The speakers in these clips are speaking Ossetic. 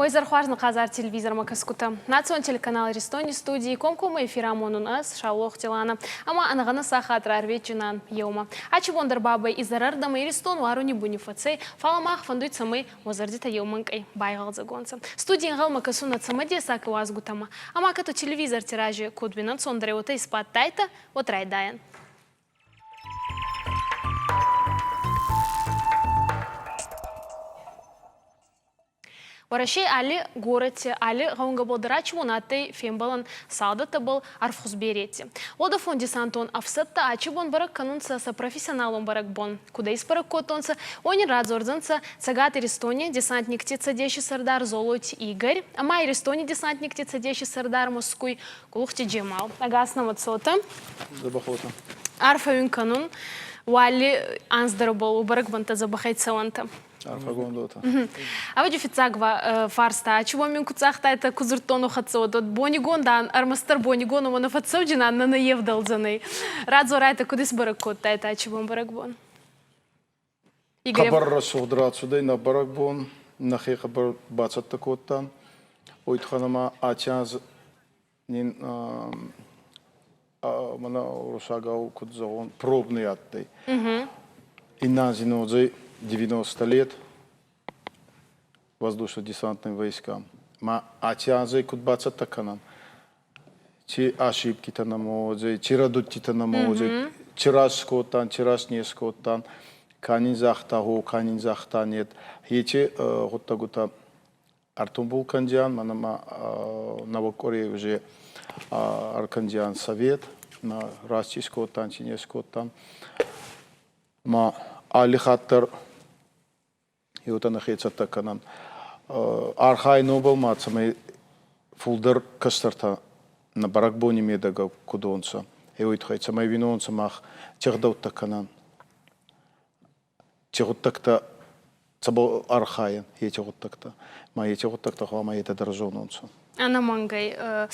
Уой зӕрхуарз нхъазар телевизормӕ кӕсгутӕ. Национ телеканал Иристони студий комкоммӕ эфир амонун ӕз, Саулох Дилана, ӕма ӕнӕгъӕнӕ сахат рарветджинан еумӕ. Ачи бон дӕр бабӕй изӕрӕрдӕмӕ Иристон уаруни буни фӕцӕй, фал мах фӕндуй, цӕмӕй уӕ зӕрдитӕ еумӕнкъӕй байгъӕлдзӕгонцӕ. Студий ӕнгъӕлмӕ кӕсун нӕ цӕмӕдесаг уазгутӕмӕ. Ӕма кӕд телевизорти рази куд уинӕнцондӕрӕй, уотӕ исбадтайтӕ, уӕд райдайӕн. Уӕрӕсей алли горӕти, алли гъӕунгӕбӕл дӕр ачибон адтӕй фембӕлӕн салдӕттӕбӕл ӕрвхуз берети. Уӕлдӕфон десантон ӕфсӕдтӕ ачибон бӕрӕг кӕнунцӕ сӕ профессионалон бӕрӕгбон. Куд ӕй исбӕрӕг кодтонцӕ, уони радзордзӕнцӕ Цӕгат Иристони десантникти Цӕдеси сӕрдар Золойти Игорь ӕма Иристони десантникти Цӕдеси сӕрдар Мӕскуй Къулухти Джемал. Ӕгас нӕмӕ цотӕ. Дзӕбӕх уотӕ. Арфӕ уин кӕнун. Уалли анз дӕр уобӕл бӕрӕгбӕнттӕ дзӕбӕхӕй цӕуӕнтӕ. Арфӕгонд уотӕ. Ӕвӕджи фиццаг фарста, чи уоми ку цагътайтӕ, ку дзурдтон хӕццӕ уод, бонигон дан, ӕрмӕстдӕр бонигон уомӕ нӕ фӕццӕуджинан, нӕ нӕ евдӕлдзӕнӕй. Радзорайтӕ, куд исбӕрӕг кодтайтӕ ачи бон бӕрӕгбон? Хъӕбӕр рӕсугъд рацудӕй нӕ бӕрӕгбон, нӕхе хъӕбӕр бацӕттӕ кодтан. Уой туххӕн ӕма аци анз нин мӕнӕ уруссагау куд зӕгъон, пробный адтӕй. Иннӕ анзи нодзӕй 90 лет воздушно-десантным войскам. Ма аци анзӕй куд бацӕттӕ кӕнӕн, чи ошибкитӕ нӕма уодзӕй, чи рӕдудтитӕ нӕма уодзӕй, чи раст скодтан, чи раст не скодтан, ка нин загъта гъо, ка нин загъта нет. Ечи гъуддӕгутӕ ӕртумбул кӕндзиан, мӕнӕ ма нӕуӕг къуӕрей уже ӕркӕндзиан совет, раст чи скодтан, чи не скодтан. Ма алли хатт дӕр еутӕ нӕхе цӕттӕ кӕнӕн. Архайӕн уобӕл ма, цӕмӕй фулдӕр кӕстӕртӕ нӕ бӕрӕгбони медӕгӕ куд уонцӕ, уой туххӕй, цӕмӕй уинонцӕ мах ци гъдӕуттӕ кӕнӕн, ци гъуддӕгтӕ цӕбӕл архайӕн, еци гъуддӕгтӕ. Ма еци гъуддӕгтӕ гъӕуама етӕ дӕр зононцӕ. Ӕнӕмӕнгӕй.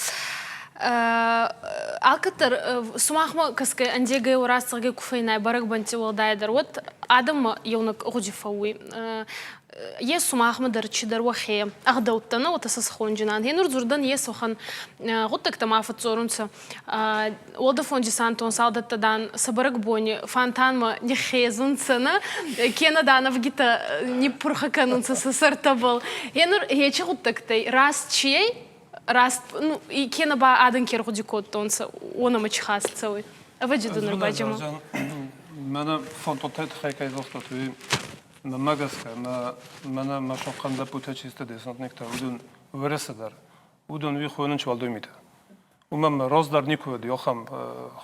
Алкӕддӕр сумахмӕ кӕсгӕй ӕндегӕй рацӕгӕй ку фӕйнай бӕрӕгбӕнтти уӕлдайдӕр, уӕд адӕммӕ еунӕг гъуди фӕууй. Е сумахмӕ дӕр чидӕр уӕхе ӕгъдӕуттӕ нӕ уотӕ сӕ схонджинан. Гьенур дзурдӕн ес уӕхӕн гъуддӕгтӕ ма фӕдздзорунцӕ. Уӕлдӕфон десантон салдӕттӕ, дан, сӕ бӕрӕгбони фонтанмӕ ниххезунцӕ, нӕ, кенӕ, дан, ӕвгитӕ ниппурхӕ кӕнунцӕ сӕ сӕртӕбӕл. Гьенур ечи гъуддӕгтӕй раст чи ӕй, раст, ну, кенӕ ба адӕн ке ргъуди кодтонцӕ, уонӕмӕ чи хаст цӕуй? Ӕвӕджи дун ӕрбаджема. Мӕнӕ фонтонтӕй туххӕй ка загътат, уый мӕнмӕ гӕсгӕ, мӕнӕ мӕ сохъхъан лӕппутӕ чи сты десантниктӕ, уыдон Уӕрӕсе дӕр, уыдон уый хонынц уӕлдай митӕ. Уымӕн мӕ раздӕр никуы уыд ахӕм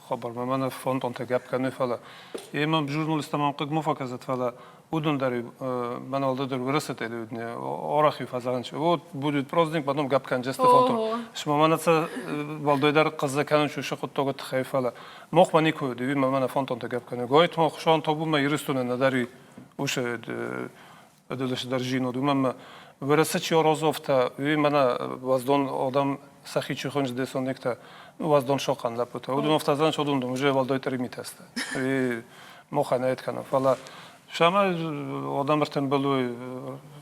хабар, мӕнӕ фронтонтӕ гӕпп кӕной, фӕлӕ емӕ журналисттӕ мӕм хъыг ма фӕкӕсӕд, фӕлӕ уыдон дӕр мӕн уӕлдайдӕр Уӕрӕсе арӕх-иу фӕзӕгъынц, вот будет праздник, потом гӕпп кӕнджысты фронтон. Цыма мӕнӕ сӕ уӕлдайдӕр хъызы кӕнынц уыцы хъуыддагы тыххӕй, фӕлӕ махмӕ никуы уыд, уый мӕнӕ фронтонтӕ гӕпп кӕной. Гайтма хуыцауӕн табу мӕ Ирыстоны нӕдӕр уыцы ӕдылысдӕр зин уыд, уымӕн ӕмӕ Уӕрӕсе чи Орозовтӕ, уый мӕнӕ уӕздон адӕм сӕхи чи хонынц десантниктӕ, уӕздон сохъан лӕппутӕ. Уыдон ӕфтадзӕн уыдон уже уӕлдай търимитӕ сты. Уый мохӕн ӕйт кӕнӕм. Фӕлӕ сӕмӕ адӕм ӕртӕмбӕлой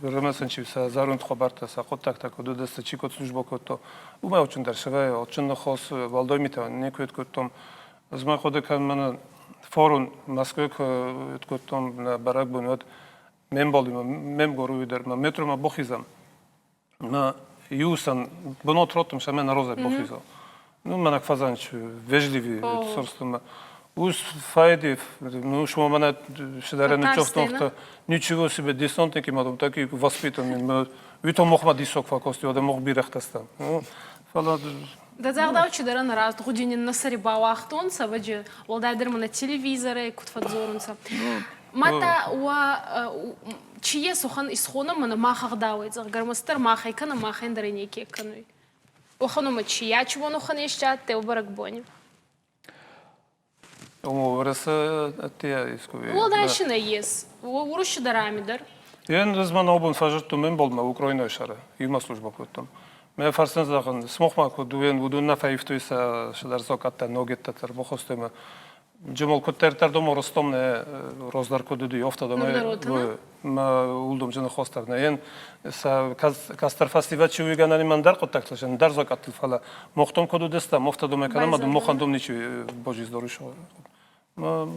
ремесен чи сӕ зӕронд хабӕрттӕ, сӕ хъуыддӕгтӕ куыд уыдысты, чи куыд службӕ кодта, уымӕй отчындӕр сывӕй, отчын ныхас уӕлдай митӕ никуы кодтам. Ӕз ма хъуыды кӕнын, мӕнӕ форум Мӕскуыйы куы кодтам нӕ бӕрӕгбон, уӕд ме мбалимӕ, ме мгоруйы дӕр ма метромӕ бахизӕм. Мӕ иу сӕн бынат раттым сӕмӕ нарозӕй бахиза. Ну, мӕнӕ фӕзанч вежливый сорстумӕ. Ус файди, ну, шума мӕнӕ шидарӕ ниччофтонхта, ничего себе, десантники мадам, такие воспитанные. Уито мохма дисок факости, ода мох бирӕхтӕстӕн. Ну, фӕлӕ Дӕдзагъдау чидӕр ӕнӕраст гъудинин нӕ сӕри бауагътонцӕ, ӕвӕджи, уӕлдайдӕр мӕнӕ телевизорӕй куд фӕдздзорунцӕ. Мадта уӕ чи ес, уӕхӕн исхонӕн мӕнӕ мах ӕгъдауӕй, зӕгъгӕ, ӕрмӕстдӕр махӕй кӕнӕ махӕн дӕр неке кӕнуй. Уӕхӕн уӕмӕ чи ячбон уӕхӕн ести адтӕй уӕ бӕрӕгбони? Уӕрӕсе ӕддейӕ искуы. Уӕлдай си нӕййес. Уруси дӕр ами дӕр. Ен ӕз мӕ нобон фӕззудтон ме мбалмӕ Украинӕй сӕры, иумӕ службӕ кодтон. Мӕ фӕрсӕн зӕгъын, смох ма куыд уен, уыдон нӕ фӕивтой сӕ сӕдӕр закъӕттӕ, ногеттӕ дӕр бахостой мӕ. Джемол куыддӕрддӕр дом Ростом нӕ роздӕр куыд уыди, офта дом ма улдом джины хостар нӕ. Ен са кастар фестиваль чи уйганани ман дӕр хъуыддӕгтыл сӕн дӕр закъӕттыл, фӕлӕ мохтом куыд уыдыстӕм, офта дом кӕнӕм, ма мохан дом ничи божи здорышо. Ма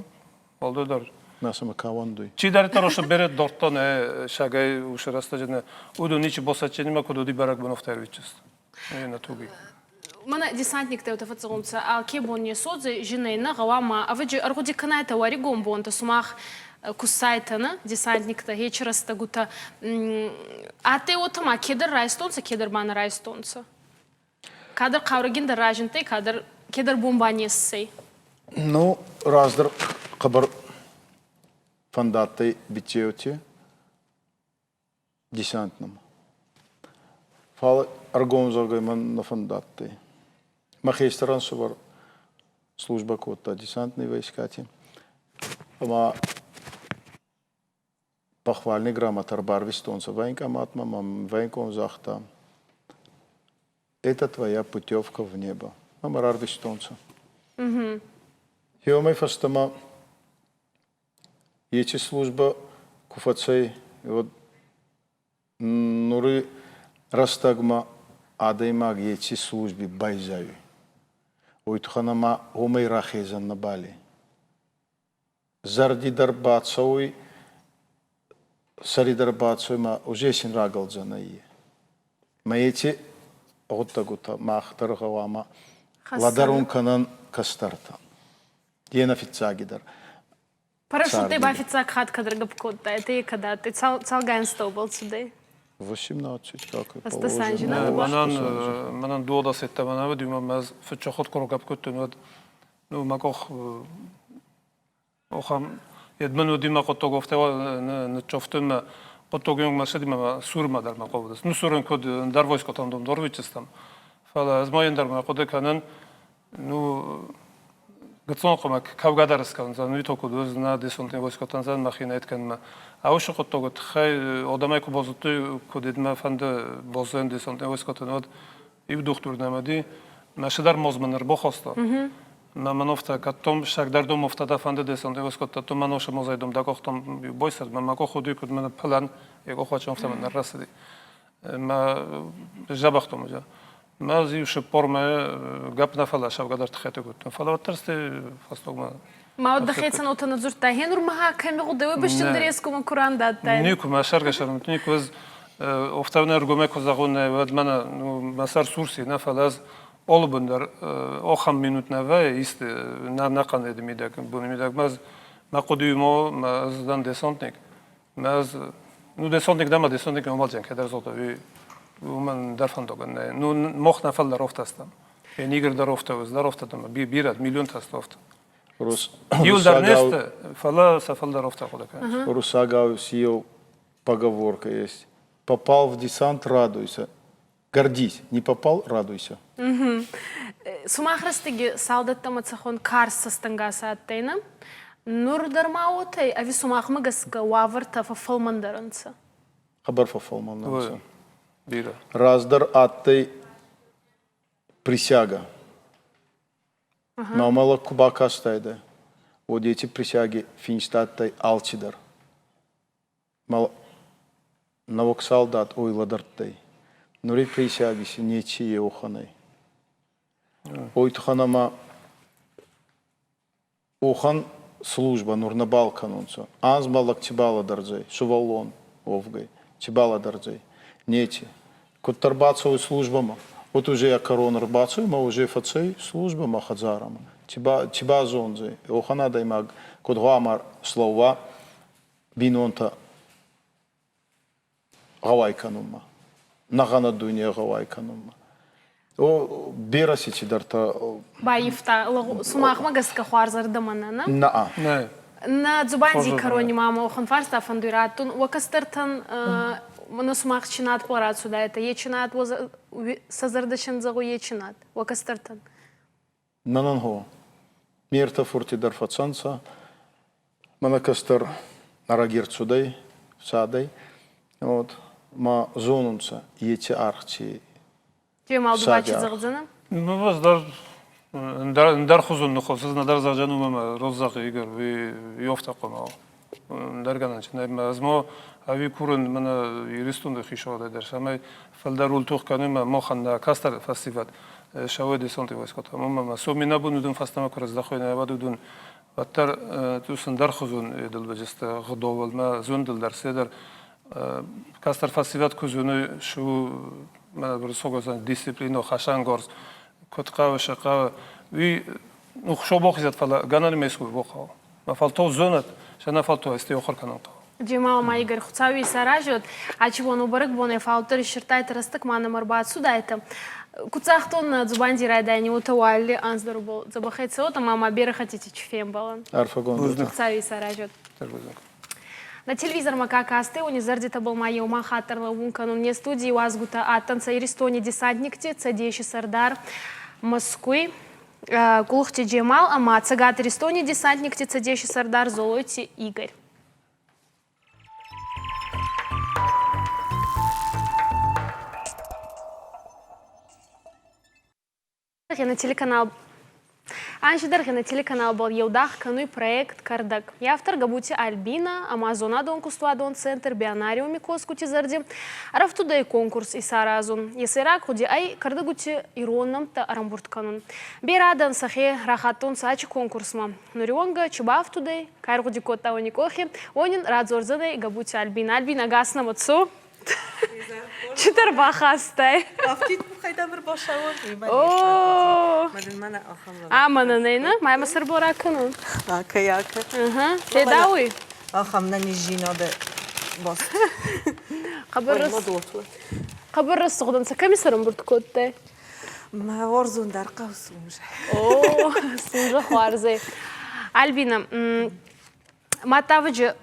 Балдо дӕр. Насама кавандуй. Чидӕриддӕр ошы бере дортта нӕ шагай ушы рӕстӕджы нӕ уыдон ничи босатченимӕ куыд уыди бӕрӕгбон офта ӕрвитчыст. Натуги. Мӕнӕ десантниктӕ уотӕ фӕццӕгъунцӕ, алке бон не содзӕй, зинӕй нӕ гъӕуама. Ӕвӕджи ӕргъуди кӕнайтӕ уӕригон бонтӕ, сумах кусайтӕ, нӕ десантниктӕ, хечи рӕстӕгутӕ. Адтӕй уотӕ ма кедӕр райстонцӕ, кедӕр ба нӕ райстонцӕ. Кадӕр хъаурӕгиндӕр разиндтӕй, кадӕр кедӕр бон ба не ссӕй. Ну, раздӕр хъӕбӕр фӕндадтӕй биццеути десантнӕмӕ. Фал ӕргом зӕгъгӕй мӕн нӕ фӕндадтӕй. Мӕ хестӕр ӕнсувӕр службӕ кодта десантный войскати ӕма похвальный грамота ӕрбарвистонцӕ военкоматмӕ ӕма военком загъта: «Это твоя путевка в небо». Ӕма рарвистонцӕ. Уомӕй фӕстӕмӕ Еци службӕ ку фӕцӕй, уӕд нури рӕстӕгмӕ адӕймаг еци служби байзайуй. Уой туххӕн ӕма уомӕй рахезӕн нӕбал ӕй. Зӕрди дӕр бацӕуй, сӕри дӕр бацӕуй ма уже син рагӕлдзӕнӕй е. Ма еци гъуддӕгутӕ мах дӕр гъӕуама лӕдӕрун кӕнӕн кӕстӕртӕн. Е фиццагидӕр. Парашютӕй ба фиццаг хатт кӕд рагӕпп кодтай, это кӕд адтӕй? Цалгай ӕнзтӕбӕл цудӕй? 18, как и положено. Мӕнӕн мӕнӕн дуодасеттӕ мӕнӕ уыд, уымӕ ӕз фыццаг хатт куы рагӕпп кодтон, уӕд ну мӕ къух охам едмӕн уыди мӕ хъуыддаг афтӕ ныццавтон мӕ хъуыддаг мӕ ссыди мӕ сурмӕ дӕр мӕ хъавыдыс. Ну сурын куыд ӕндӕр войскотӕм дом дорвитчыстӕм. Фӕлӕ ӕз ма ӕндӕр мӕ хъуыды кӕнын, ну гыццон хъуымӕ кӕугӕ дӕр скӕндзӕн, уый то куыд уыдз нӕ десантный войскотӕн зӕн мӕхи нӕ кӕнынмӕ. Ауышы хъуыддагы тыххӕй адӕмӕй куы базыдтой, куыд мӕ фӕнды баззайын десантный войскотӕн, уӕд иу дохтыр нӕм уыди, мӕ цыдӕр моз мын ӕрбахаста. Мӕ мӕн кӕддом сӕгдӕрдом офтӕ фӕнды десантный войскотӕ, то мӕ носы мозӕй дом дакохтам бойсӕр, мӕ мӕ къух уыди, куыд мӕ пылӕн, йӕ къухвачы офтӕ мын ӕррӕсыди. Мӕ дзӕбӕхтон уыдзӕн. Мӕ иу сыппормӕ гӕпп нӕ фӕлӕ сӕвгӕ дӕр тыххӕйты кодтон. Фӕлӕ уӕддӕр сты фӕстагмӕ. Ма уӕд дӕхецӕн уотӕ нӕ дзурдтай, гье нур ма кӕми гъудӕй, уой бӕстӕн дӕр ескумӕ ку рандадтай? Никуы, мӕ сӕргӕ сӕрмӕ никуы. Ӕз офтауны ӕргомӕй куы зӕгъон, уӕд мӕнӕ ну, мӕ сӕр сурси нӕ, фӕлӕ ӕз олыбын дӕр охӕм минут нӕ вӕййы, исты нӕ нӕхъӕн еды мидӕг, боны мидӕг. Мӕ мӕ хъуыдыйы мо, мӕ ӕз дӕн десантник. Мӕ ну десантник дӕ ма десантник омалдзӕн кӕдӕр зота, уымӕн дӕр фӕндагӕн нӕй. Ну мох нӕ фӕлдӕр офтастам. Нигер дӕр офта, дӕр офта дӕм бирӕ миллионтӕ офта. Иу дӕр не сты, фӕлӕ сӕ фылдӕр офта хъуыды кӕнынц. Русагау сио поговорка есть. Попал в десант, радуйся. Гордись, не попал, радуйся. Сумах рӕстӕги салдӕттӕмӕ цӕхуӕн карз цӕстӕнгас адтӕй, нӕ? Нур дӕр ма уотӕй, ӕви сумахмӕ гӕсгӕ уавӕртӕ фӕффӕлмӕндӕр ӕнцӕ? Хъӕбӕр фӕффӕлмӕн ӕнцӕ. Бирӕ. Раздӕр адтӕй присяга. Мӕ лӕг ку бакастайдӕ, уӕд еци присяги финст адтӕй алцидӕр. Нӕуӕг салдат уой лӕдӕрдтӕй. Нури присяги си неци еухӕнӕй. Уой туххӕн ӕма уӕхӕн службӕ нур нӕбал кӕнунцӕ. Анзмӕ лӕг ци балӕдӕрдзӕй, сувӕллон уовгӕй, ци балӕдӕрдзӕй? Неци. Куддӕр бацӕуй службӕмӕ, уӕд уже ӕ кӕрон ӕрбацӕуй ӕма уже фӕцӕй службӕмӕ хӕдзарӕмӕ. Ци базондзӕй? Уӕхӕн адӕймаг куд гъӕуама слӕууа бийнонтӕ гъӕуай кӕнунмӕ, нӕгъӕнӕ дуйне гъӕуай кӕнунмӕ. О, берӕ си цидӕртӕ Баййивта сумахмӕ гӕсгӕ хуарзӕрдӕмӕ нӕ, нӕ? Нӕ. Нӕ. Нӕ дзубандий кӕрони ма уӕхӕн фарста фӕндуй раттун. Уӕ кӕстӕртӕн мӕнӕ сумах чи надбӕл рацудайтӕ, е чи над сӕ зӕрдӕ зӕгъуй, е чи над уӕ кӕстӕртӕн? Мӕнӕн гъо. Ме ртӕ фурти дӕр фӕцӕнцӕ. Мӕнӕ кӕстӕр ӕрӕги ӕрцудӕй цадӕй. Вот, ма зонунцӕ, еци аргъ ци Джемал, ду ба чи зӕгъдзӕнӕ? Ну, ӕз дӕр. Ӕндӕр хузон ныхос, ӕз нӕдӕр зӕгъджӕн уымӕ ӕмӕ роз зӕгъы Игорь, уый ёфтӕ хъуамӕ ӕндӕр гӕнӕн чи нӕй. Ӕз ма ӕви курын мӕнӕ Иристоны хицауадӕй дӕр, цӕмӕй фылдӕр ултух кӕнуй ӕмӕ махӕн нӕ кӕстӕр фӕсивӕд сӕуӕй десанти войскотӕ. Уымӕ ӕмӕ соми нӕ бон уыдон фӕстӕмӕ куы рыздӕхой, нӕ уӕд уыдон уӕддӕр цъус ӕндӕрхуызон эдылбыджысты гъдовыл мӕ зондыл дӕр седӕр кӕстӕр фӕсивӕд куы зоной, шу мӕ согозан дисциплино хӕсӕнгорз куыд хъӕуы, цы хъӕуы, уый ну хуыцау фӕлӕ гӕнӕн ме суй бохъӕуы. Мӕ фӕлтау зонӕд, сӕ нӕ фӕлтау ӕсте охыр кӕнын хъӕуы. Джемал ма Игорь Хуцауи исаразӕд, ачи бон бӕрӕгбонӕй фауддӕр иссирдтайтӕ рӕстӕг ма нӕмӕ ӕрбацудайтӕ. Куд загътон дзубанди райдайӕни, уотӕ уалли анз дӕр уобӕл дзӕбӕхӕй цӕуӕд ӕма ма берӕ хӕттити чи фембӕлӕн. Арфӕгонд. Хуцауи исаразӕд. На телевизормӕ ка кастӕй, уони зӕрдитӕбӕл ма еума хатт ӕрлӕуун кӕнун. Не студий иуазгутӕ адтӕнцӕ Иристони десантникти Цӕдеси сӕрдар Мӕскуй Къулухти Джемал ӕма Цӕгат Иристони десантникти Цӕдеси сӕрдар Золойти Игорь. На телеканал Анжи дӕргъи нӕ телеканалбӕл еудагъ кӕнуй проект «Кӕрдӕг». Йӕ автор Габути Альбина, Амазонадон кустуадон центр Бионариуми косгути зӕрди ӕрӕфтудӕй конкурс исаразун. Е сӕйраг гъуди ӕй кӕрдӕгути ирон нӕмттӕ ӕрӕмбурд кӕнун. Берӕ адӕн сӕхе рахаттонцӕ ачи конкурсмӕ. Нуриуӕнгӕ чи бафтудӕй, ка ӕргъуди кодта уони къохи, уонин радзордзӕнӕй Габути Альбина. Альбина, гас нӕмӕ цо! Чидӕр бахастай. Афтид къухӕй дӕм ӕрбасауон? О! Мӕнӕ ахӕм. А мӕнӕ нӕй нӕ? Ма мӕ сӕрбора кӕнон. Акӕ, акӕ. Федауй? Ахӕм нӕниздзинады баст. Хъӕбӕр рӕсугъдӕнцӕ. Кӕми сӕрӕмбурд кодтай? Мӕ уарзон дӕр хъӕу Сунжӕ. О, Сунжӕ хуарзӕй. Альбина, Мадта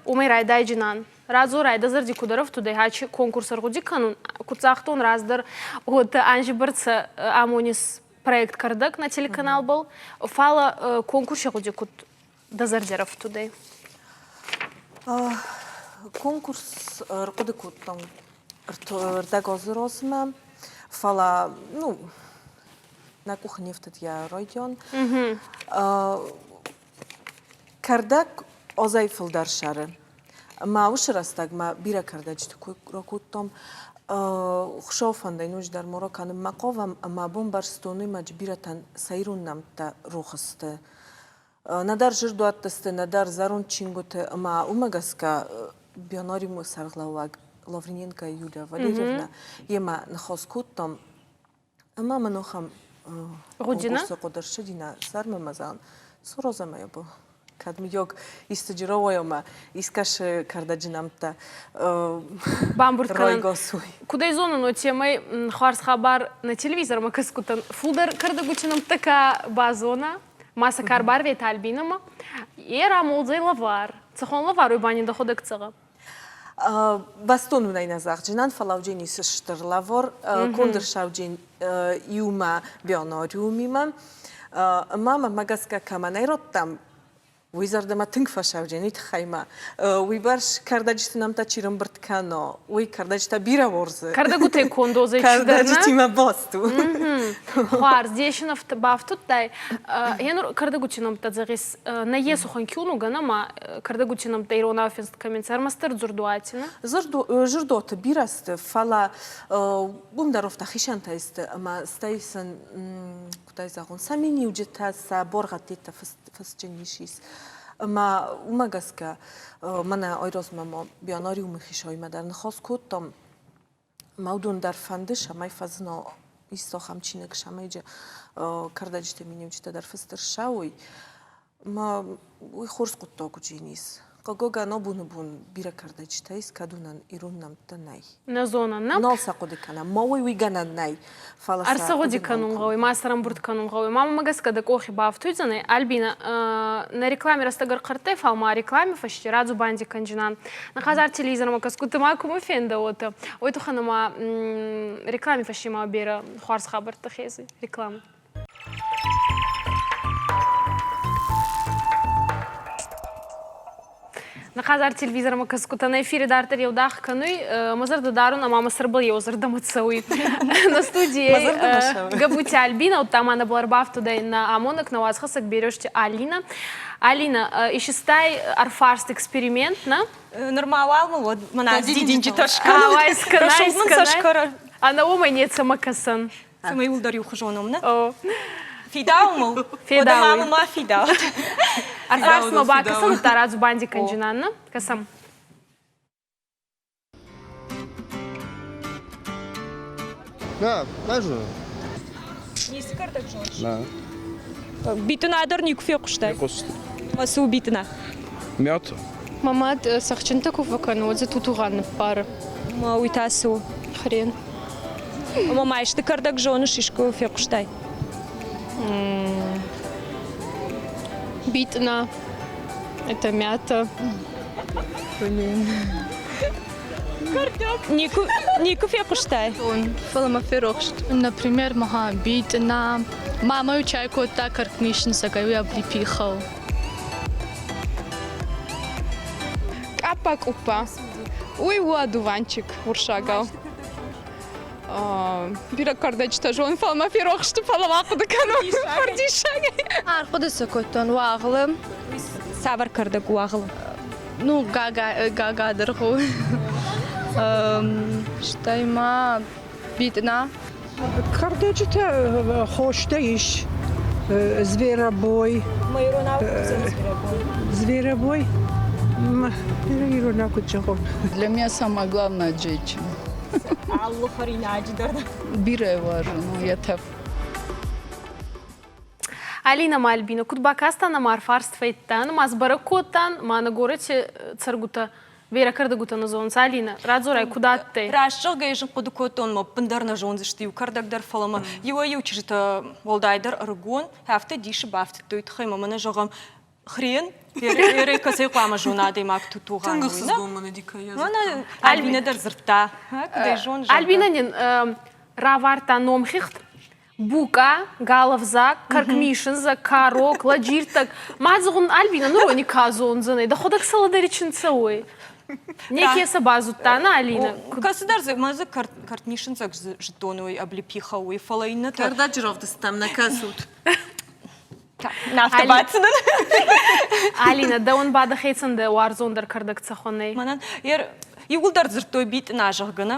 уымӕй райдайджынӕн радзорай дӕ зӕрди куд ӕрӕфтудӕй хачи конкурс ӕргъуди кӕнун, куд загътон раздӕр, уотӕ анзи бӕрцӕ амонис проект «Кӕрдӕг» на телеканалбӕл, фал конкурси гъуди куд дӕ зӕрди ӕрӕфтудӕй? Конкурс ӕрхъуыды кодтам ӕрдӕг азы размӕ, фӕлӕ ну, нӕ къухы не фтыд йӕ райдиан. Кӕрдӕг азӕй фылдӕр сӕры. Мӕ уыцы рӕстӕгмӕ бирӕ кӕрдӕджыты кой ракодтам. Хуыцауы фӕндӕй ноджыдӕр ма ракӕнынмӕ хъавӕм ӕмӕ бомбӕрстон уыймӕджы бирӕтӕн сӕ ирон нӕмттӕ рох сты. Нӕдӕр зырдуӕтты сты, нӕдӕр зӕронд чингуыты ӕмӕ уымӕ гӕсгӕ Бионариумы сӕргълӕууӕг Лавриненко Юлия Валерьевна йемӕ ныхас кодтам. Ӕма мӕн ахӕм конкурсы хъуыды ӕрцыди нӕ сӕрмӕ мӕ зӕгъын, Сурозӕмӕ бо. Кӕд мыййаг исты ӕмӕ искӕсы кӕрдӕджы нӕмттӕ бамбурд кӕнӕн. Куд ӕй зонун, уотемӕй хуарз хабар нӕ телевизормӕ кӕсгутӕн фулдӕр кӕрдӕгути нӕмттӕ ка базона, ма сӕ ка ӕрбарвета Альбинӕмӕ, е рамолдзӕй лӕвар. Цӕхуӕн лӕвар уй ба нин дӕхуӕдӕг зӕгъӕ? Бӕстон уын ӕй нӕ зӕгъджынӕн, фӕлӕ ницы стыр лӕвар конд ӕрсауджын иумӕ бионариумимӕ. Ӕмӕ мӕнмӕ гӕсгӕ кӕмӕн ӕй радтам, уый зӕрдӕмӕ тынг фӕсауджын, уый тыххӕй ма уыйбӕрц кӕрдӕджыты нӕмттӕ чи рӕмбырд кӕна, уый кӕрдӕджытӕ бирӕ уарзы. Кӕрдӕгутӕй конд озӕй Кӕрдӕджытимӕ баст у. Хуарз, десин бафтудтай. Енур кӕрдӕгути нӕмттӕ зӕгъис, нӕййес ухӕн киунугӕн ӕма кӕрдӕгути нӕмттӕ иронау финст кӕминцӕ, ӕрмӕстдӕр дзурдуати, нӕ? Зырдоты бирӕ сты, фӕлӕ уым дӕр офтӕ хицӕнтӕ сты ӕмӕ стӕй сын, куыд ӕй зӕгъон, сӕ миниуджытӕ, сӕ боргъӕдтитӕ фысджын ис. Ӕмӕ уымӕ гӕсгӕ мӕнӕ айразмӕ ма Бионариумы хицауимӕ дӕр ныхас кодтам. Мӕ уыдон дӕр фӕнды, цӕмӕй фӕзына исты ахӕм чиныг, цӕмӕй кӕрдӕджыты миниуджытӕ дӕр фыст ӕрцӕуой. Мӕ уый хорз хъуыддаг у, Дженис. Хъыгагӕн, абоны бон бирӕ кӕрдӕджытӕ ис, кӕд уынӕн ирон нӕмттӕ нӕй. Нӕ зонӕн, нӕ? Нал сӕ хъуыды кӕнӕм. Ма уый уый гӕнӕн нӕй. Фӕлӕ сӕ Ӕрцӕгъуди кӕнун гъӕуй, ма сӕрӕмбурд кӕнун гъӕуй. Ма мӕмӕ гӕсгӕ дӕ къохи бафтуйдзӕнӕй. Альбина, нӕ реклами рӕстӕг ӕрхъӕрттӕй, фал ма реклами фӕсте радзубанди кӕнджинан. Нӕ хӕдзар телевизормӕ кӕсгутӕ ма кумӕ фендӕ уотӕ. Уой туххӕн ӕма реклами фӕсте ма берӕ хуарз хабӕрттӕ хезуй. Реклама. Нӕ Хъазар телевизормӕ кӕсгутӕ нӕ эфири дарддӕр еудагъ кӕнуй. Мӕ зӕрдӕ дарун ӕма мӕ сӕрбӕл еу зӕрдӕмӕ цӕуй. На студийи Габути Альбина, удта ма нӕбӕл ӕрбафтудӕй нӕ амонӕг, нӕ уацхӕссӕг Березти Алина. Алина, исистай ӕрфарст эксперимент, нӕ? Нырма уал мыл уӕд мӕнӕ дидинджытӕ скӕнут. Рӕсугъд мын сӕ скӕрӕ. Ӕнӕ уомӕй нецӕмӕ кӕсӕн. Цӕмӕй уылдӕр иухуызон ом, нӕ? Фидауы мыл. Фидауы. Уӕдӕ ма фидаут. Ӕрфарстмӕ бакӕсӕм, та радзубанди кӕнджынӕн, нӕ? Кӕсӕм. Нӕ, нӕ зонын. Ницы кӕрдӕг зоныс? Нӕ. Битына дӕр никуы фехъуыстай? Фехъуыстон. Ӕмӕ цы у битына? Мята. Мӕ мад цӕхджынтӕ куы фӕкӕны, уӕд дзы тутугъан ныппары. Ӕмӕ уый та цы у? Хрен. Ӕмӕ ма исты кӕрдӕг зоныс, искуы фехъуыстай? Битъына. Это мята. Блин. Никуы, никуы фехъуыстай? Фӕлӕ мӕ ферохст. Например, мага битъына. Мамӕ чай кодта кӕркмисынцӕгӕй, уый облепихау. Къаппа-къуппа. Уый у одуванчик уырыссагау. Бирӕ кӕрдӕджытӕ зонын, фӕлӕ мӕ ферох сты, фӕлӕ ма хъуыды кӕнон фырдиссагӕй. Ӕрхъуыды сӕ кодтон уагълы. Цавӕр кӕрдӕг уагълы? Ну, гага, гагадыргъ у. Стӕй ма битъына. Кӕрдӕджытӕ хостӕ ис. Зверобой. Зверобой. Иронау куыд зӕгъон. Для меня самое главное женщина. Алы хӕринаджы дӕр. Бирӕ уарзын, йӕ тӕф. Алина ма Альбина, куд бакастан ӕма ӕрфарст фӕйдтан, ма сбӕрӕг кодтан, ма нӕ горӕти цӕргутӕ Берӕ кӕрдӕгутӕ нӕ зонунцӕ, Алина, радзорай, куд адтӕй? Раст зӕгъгӕй, зын хъуыды кодтон, мӕ ӕппындӕр нӕ зондзысты иу кӕрдӕг дӕр, фӕлӕ мӕ иуӕй-иу чызджытӕ, уӕлдайдӕр ӕрыгон, афтӕ дисы бафтыдтой тыххӕй мӕ мӕнӕ зӕгъӕм, хрен, ерӕй кӕцӕй хъуамӕ зона адӕймаг тутугъан. Тынг ӕхсызгон мын уыди, кӕй Альбина дӕр дзырдта. Куыд ӕй зон, Альбина нин равардта номхигъд Бука, галавзаг, кӕркмисындзӕг, карок, ладжиртӕг. Ма зӕгъун, Альбина, нур уони ка зондзӕнӕй? Дӕхуӕдӕг сӕлӕдӕри чинцӕ уой. Неке сӕ базудта, на, Алина? Кӕцыдӕр дзы, ма дзы кӕртмисындзӕг зыдтон уый, облепиха уый, фӕлӕ иннӕтӕ... Кӕрдӕджы равдыстам нӕ кӕсут. Афтӕ бацыдӕн. Алина, дӕуӕн ба дӕхецӕн дӕ уарзондӕр кӕрдӕг цӕхуӕн ӕй? Мӕнӕн иууылдӕр дзырдтой битъына, зӕгъгӕ, нӕ?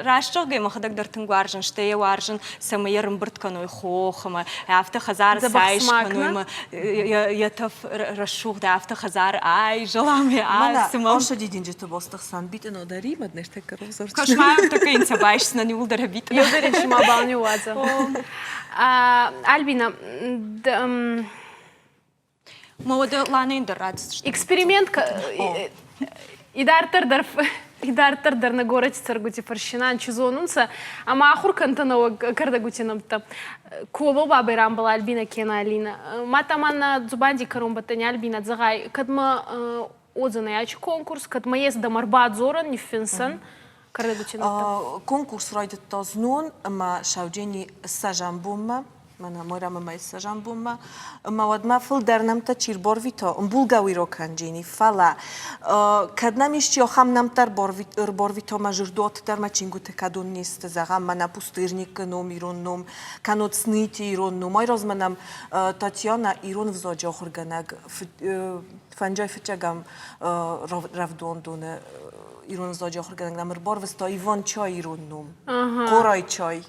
Раст зӕгъгӕ, мӕхӕдӕг дӕр тынг уарзын, стӕй йӕ уарзын, цӕмӕй йӕ рымбырд кӕной хохмӕ, афтӕ хӕдзары цай скӕной мӕ йӕ тӕф рӕсугъд, афтӕ хӕдзары айзӕла мӕ ацымӕ. Оша дидинджыты босты хсӕн битъына дӕр имӕд не стӕккӕ равзӕрст. Кошмар такой инца байсдзынӕн иууылдӕр битъына. Еудӕр ма бал ниууадзӕ. Альбина, Мӕ уӕдӕ Ланӕйӕн дӕр ратдзыстӕм. Эксперимент идарддӕр дӕр идарддӕр дӕр нӕ горӕти цӕргути фӕрсинан чи зонунцӕ ӕма ахур кӕнтӕ нӕуӕг кӕрдӕгути нӕмттӕ. Кобо бабӕй рамбала Альбина кенӕ Алина. Мадта ма нӕ дзубанди кӕронбӕттӕни Альбина зӕгъай, кӕд ма уодзӕнӕй ачи конкурс, кӕд ма ес дӕмӕ ӕрбадзорӕн, ниффинсӕн кӕрдӕгути нӕмттӕ? Конкурс райдыдта знон ӕмӕ Сауджени ссӕзӕм бонмӕ мӕнӕ Майрӕмы мӕй ссӕзӕм бонмӕ ӕмӕ уӕдмӕ фылдӕр нӕмттӕ чи рбарвита, ӕмбулгӕ уый ракӕнджени, фӕлӕ кӕд нӕм исчи ахӕм нӕмттӕ ӕрбарвита мӕ зырдуат дӕр мӕ чингуыты кӕдон не сты, зӕгъӕм, мӕнӕ Пустырникы ном ирон ном, кӕннод Сныти ирон ном. Айразмӕ нӕм Татьяна ирон ӕвзаджы ахуыргӕнӕг фӕнджай фыццӕгӕм рӕвдондоны ирон ӕвзаджы ахуыргӕнӕг нӕм ӕрбарвыста Иван Чай ирон ном, Хъорай чай.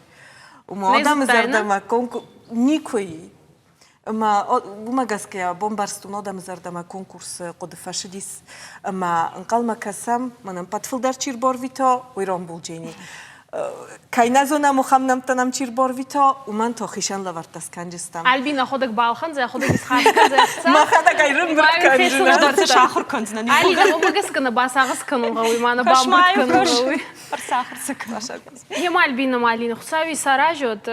Уымӕ адӕмы зӕрдӕмӕ никуы и. Ӕмӕ уымӕ гӕсгӕ бомбӕрстон адӕмы зӕрдӕмӕ конкурсы хъуыды фӕсыдис ӕмӕ ӕнхъӕлмӕ кӕсӕм, мӕнӕн ӕппӕт фылдӕр чи рбарвита, уый рамбулджени. Кӕй нӕ зонӕм, ахӕм нӕмттӕ нӕм чи рбарвита, уымӕн та хицӕн лӕвӕрттӕ скӕнджыстӕм. Альбина ходӕг балхӕндзӕ, ходӕг исхарз кӕндзӕ ӕхца. Мӕхӕдӕг ӕй рымбырд кӕндзынӕн. Ӕз сахуыр кӕндзынӕн. Алина, уымӕ гӕсгӕ нӕ басагъӕс кӕнун гъӕуй, ма нӕ бамбырд кӕнун гъӕуй. Ӕрцахуыр сӕ кӕнун. Ема Альбина Малина, Хуцауи исаразӕд,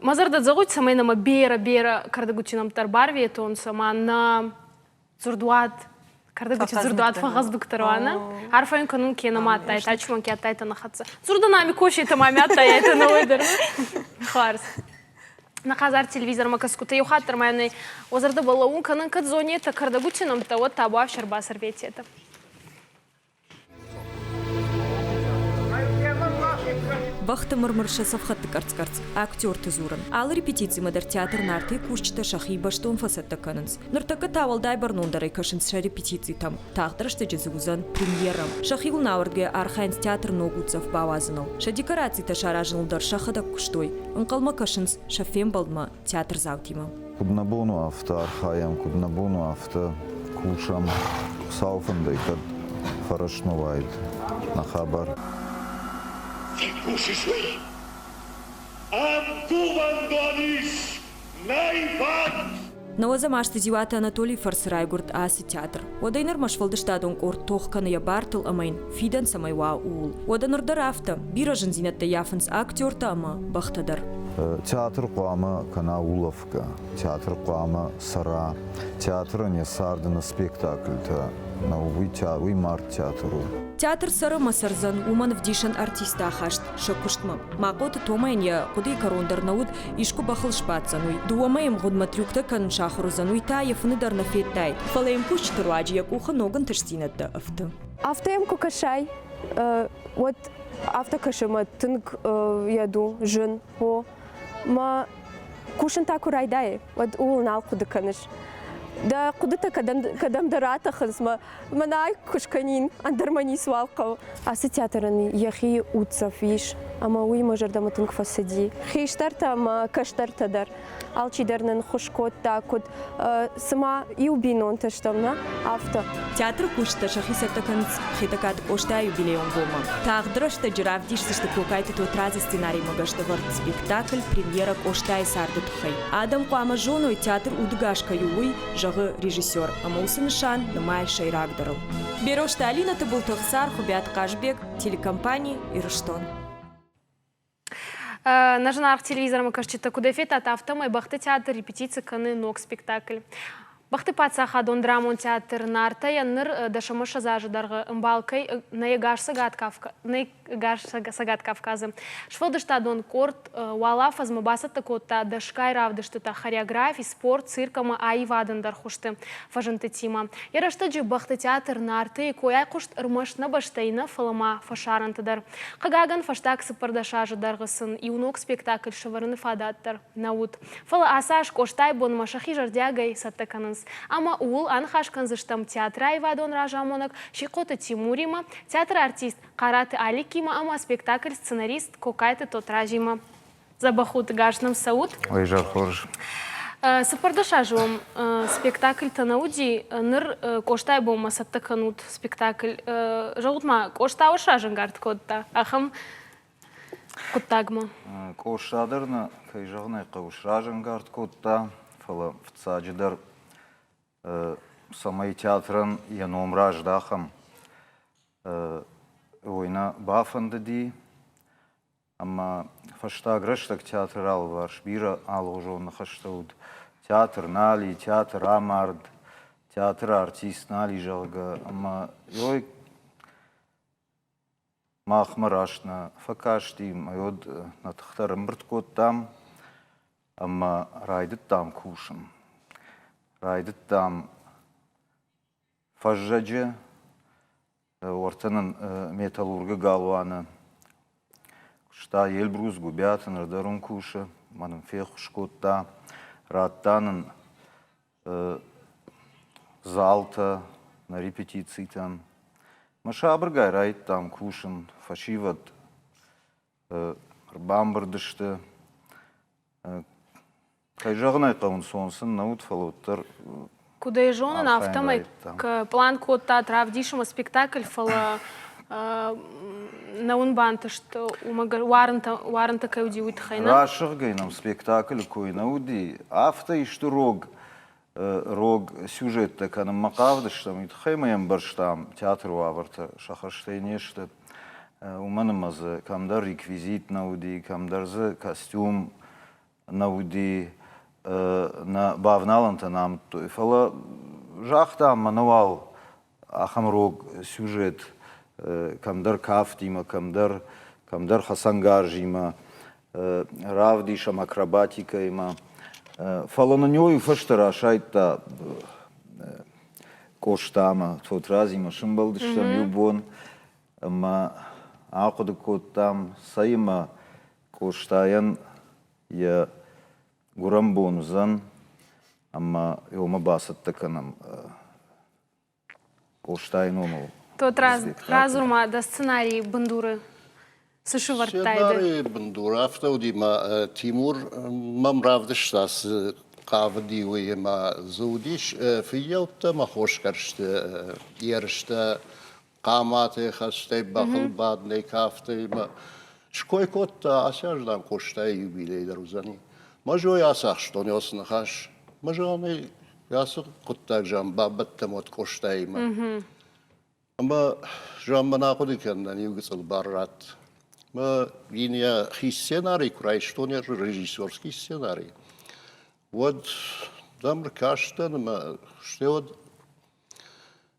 мӕ зӕрдӕ зӕгъуй, цӕмӕй нӕмӕ берӕ-берӕ кӕрдӕгути нӕмттӕ ӕрбарветонцӕ, ма нӕ дзурдуат кӕрдӕгути дзурдуат фӕгъӕздугдӕр уа, нӕ? Арфӕ кӕнун ке нӕма адтайтӕ, ачумӕн ке адтайтӕ нӕ хӕццӕ. Дзурдӕн ами косетӕ ма ми адтайайтӕ нӕуӕй дӕр. Хуарз. Нӕ хъазар телевизормӕ кӕсгутӕ еу хатт дӕр ма нӕ уӕ зӕрдӕбӕл лӕуун кӕнӕн, кӕд зонетӕ кӕрдӕгути нӕмттӕ, уӕд табуафсӕр басӕрвететӕ. Бӕхты мыр-мыр сӕ цӕфхӕдты къӕрцц-къӕрцц, актерты дзурын. Алы репетицимӕ дӕр театр Нарты-йы кусджытӕ сӕхи бӕстон фӕцӕттӕ кӕнынц. Ныртӕккӕ та уӕлдай бӕрнондӕрӕй кӕсынц сӕ репетицитӕм. Тагъд рӕстӕджы дзы уыдзӕн премьерӕ. Сӕхиуыл науӕрдгӕйӕ архайынц театр ног уддзӕф бауадзыныл. Сӕ декорацитӕ саразыныл дӕр сӕхӕдӕг куыстой. Ӕнхъӕлмӕ кӕсынц сӕ фембӕлдмӕ театрдзаутимӕ. Куыд нӕ бон у, афтӕ архайӕм, куыд нӕ бон у, афтӕ кусӕм. Хуыцауы фӕндӕй кӕд фӕрӕстмӕ уаид нӕ хабар. Фехъусыс уый? Ам кувӕндон ис, нӕй фӕд! Нӕуӕдзӕм азты Дзиуаты Анатолийы фӕрцы райгуырд ацы театр. Уӕдӕй нырмӕ сфӕлдыстадон къорд тох кӕны йӕ бартыл ӕмӕ йын фидӕн цӕмӕй уа, ууыл. Уӕдӕ ныр дӕр афтӕ, бирӕ зындзинӕдтӕ ййафынц актертӕ ӕмӕ бӕхтӕ дӕр. Театр хъуамӕ кӕна улӕфгӕ, театр хъуамӕ цӕра. Театрӕн йӕ царды нӕ спектакльтӕ нӕу, уый, уый мард театр у. Театр цӕры ӕмӕ цӕрдзӕн, уымӕн ӕвдисӕн артисты ахаст сӕ куыстмӕ. Махъоты Томайӕн йӕ хъуыдыйы кӕрон дӕр нӕ уыд, искуы бӕхыл сбаддзӕн, уый. Дыууӕ мӕйы мгъуыдмӕ трюктӕ кӕнын сахуыр уыдзӕн, уый та йӕ фыны дӕр нӕ федтаид. Фӕлӕ йӕм кусджыты руаджы йӕ къухы ног ӕнтыстдзинӕдтӕ ӕфты. Афтӕ йӕм куы кӕсай, уӕд афтӕ кӕсы мӕ тынг йӕд у, зын, о. Мӕ кусын та куы райдайы, уӕд ууыл нал хъуыды кӕныс. Дӕ хъуыдытӕ кӕдӕмдӕр атӕхынц, мӕ мӕнӕ ай куы скӕнин, ӕндӕр мӕ ницыуал хъӕуы. Ацы театрӕн йӕхи уддзӕф ис, ӕмӕ уый мӕ зӕрдӕмӕ тынг фӕцыди. Хистӕртӕ ӕмӕ кӕстӕртӕ дӕр. Алчидӕр нын ххуыс кодта, куыд цыма иу бинонтӕ стӕм, нӕ, афтӕ. Театры кусджытӕ сӕхи цӕттӕ кӕнынц Хетӕгкаты Къостайы юбилейон бонмӕ. Тагъд рӕстӕджы равдисдзысты Кокайты Тотрадзы сценаримӕ гӕсгӕ ӕвӕрд спектакль премьерӕ Къостайы царды тыххӕй. Адӕм хъуамӕ зоной, театр удыгас кӕй у, уый, зӕгъы режиссер, ӕмӕ уыцы нысан нымайы сӕйрагдӕрыл. Берозты Алинӕ, Тыбылты Ӕхсар, Хуыбиаты Хъазбег, телекомпани «Ирыстон». Нӕ зынаргъ телевизормӕ кӕсджытӕ куыд федтат, афтӕмӕй бӕхты театр репетици кӕны ног спектакль. Бӕхты паддзахадон драмон театр Нартӕ-йӕн ныр дӕсӕмӕссӕдз азы дӕргъы ӕмбал кӕй нӕ ӕгас Цӕгат Кавказы. Сфӕлдыстадон къорд уал афӕдзмӕ бацӕттӕ кодта дӕсгай равдыстытӕ хореографи, спорт, цирк ӕмӕ аивады ӕндӕр хуызты фӕзындтытимӕ. Йӕ рӕстӕджы бӕхты театр Нарты-йы кой айхъуыст ӕрмӕст нӕ бӕстӕйы нӕ, фӕлӕ ма фӕсарӕнты дӕр. Хъыгагӕн, фӕстаг 14 азы дӕргъы сын иу ног спектакль сӕвӕрыны фадат дӕр нӕ уыд. Фӕлӕ ацы аз Къостайы бонмӕ сӕхи зӕрдиагӕй цӕттӕ кӕнынц. Ӕмӕ ууыл аныхас кӕндзыстӕм театры аивадон разамонӕг Сихъоты Тимуримӕ, театры артист Хъараты Аликимӕ ӕмӕ спектакль сценарист Кокайты Тотразимӕ. Дзӕбӕх ут, гас нӕм цӕут. Ой, изӕр хорз. 14 азы уӕм спектакльтӕ нӕ уыди, ныр Къостайы бонмӕ цӕттӕ кӕнут спектакль. Зӕгъут-ма, Къоста уӕ сразӕнгард кодта ахӕм хъуыддагмӕ? Къоста дӕр нӕ, кӕй зӕгъын ӕй хъӕуы, сразӕнгард кодта, фӕлӕ фыццаджыдӕр цӕмӕй театрӕн йӕ ном раздахӕм, уый нӕ бафӕндыди. Ӕмӕ фӕстаг рӕстӕг театры алыварс бирӕ алыгъуызон ныхӕстӕ уыд. Театр нал и, театр амард, театры артист нал и, зӕгъгӕ. Ӕмӕ ой махмӕ раст нӕ фӕкасти, ӕмӕ уӕд нӕ тыхтӕ ӕрӕмбырд кодтам ӕмӕ райдыдтам кусын. Райдыдтам фӕззӕджы Уӕртӕ нын металлургы галуаны куыста Эльбрус Гуыбиаты, ныр дӕр уым кусы, ӕмӕ нын феххуыс кодта, радта нын залтӕ нӕ репетицитӕн. Мӕ сабыргай райдыдтам кусын, фӕсивӕд ӕрбамбырд сты. Кӕй зӕгъын ӕй хъӕуы, ӕнцон сын нӕ уыд, фӕлӕ уӕддӕр Куыд ӕй зонын, афтӕмӕй план кодтат равдисынмӕ спектакль, фӕлӕ нӕ уын бантыст, уымӕ уарынтӕ, уарынтӕ кӕй уыди, уый тыххӕй, нӕ? Расыгъгӕй нӕм спектаклы кой нӕ уыди, афтӕ исты рог рог сюжеттӕ кӕнынмӕ хъавыдыстӕм, уый тыххӕй ма ӕмбӕрстам, театры уавӕртӕ сӕ хӕстӕй не сты. Уымӕн ӕмӕ дзы кӕмдӕр реквизит нӕ уыди, кӕмдӕр дзы костюм нӕ уыди, нӕ бавналӕнтӕ нӕ амыдтой. Фӕлӕ загътам, мӕнӕ уал ахӕм рог сюжет кӕмдӕр кафтимӕ, кӕмдӕр, кӕмдӕр хӕцӕнгарзимӕ, равдисӕм акробатикӕимӕ. Фӕлӕ нын уый фӕстӕ расайдта Къостамӕ, Тотрадзимӕ сымбӕлдыстӕм иу бон ӕмӕ Ахъуыды кодтам, цӕимӕ Къостайӕн йӕ гуырӕн бон уыдзӕн ӕмӕ уымӕ бацӕттӕ кӕнӕм Къостайы номыл. Тотраз, радзур-ма дӕ сценарийы бындуры цы сывӕрдтай ды? Сценарийы бындур афтӕ уыди, мӕ Тимур мӕм равдыста, цы хъавыди, уый ӕмӕ дзы уыдис фыййӕуттӕ ӕмӕ хосгӕрсты ерыстӕ хъаматӕй, хӕстӕй, бӕхыл бадынӕй, кафтӕй ӕмӕ ской кодта, ацы аз, дам, Къостайы юбилей дӕр уыдзӕни. Мӕ зой ацахстон уыцы ныхас. Мӕ зӕгъын ӕй ацы хъуыддаг, зӕгъын, бабӕттӕм уӕд Къостаимӕ. Ӕмӕ, зӕгъын, мӕн ахъуыды кӕнынӕн иу гыццыл бар ратт. Мӕ йын йӕ хи сценарий куы райстон, йӕ режиссерский сценарий, уӕд дӕм ркастӕн ӕмӕ стӕй уӕд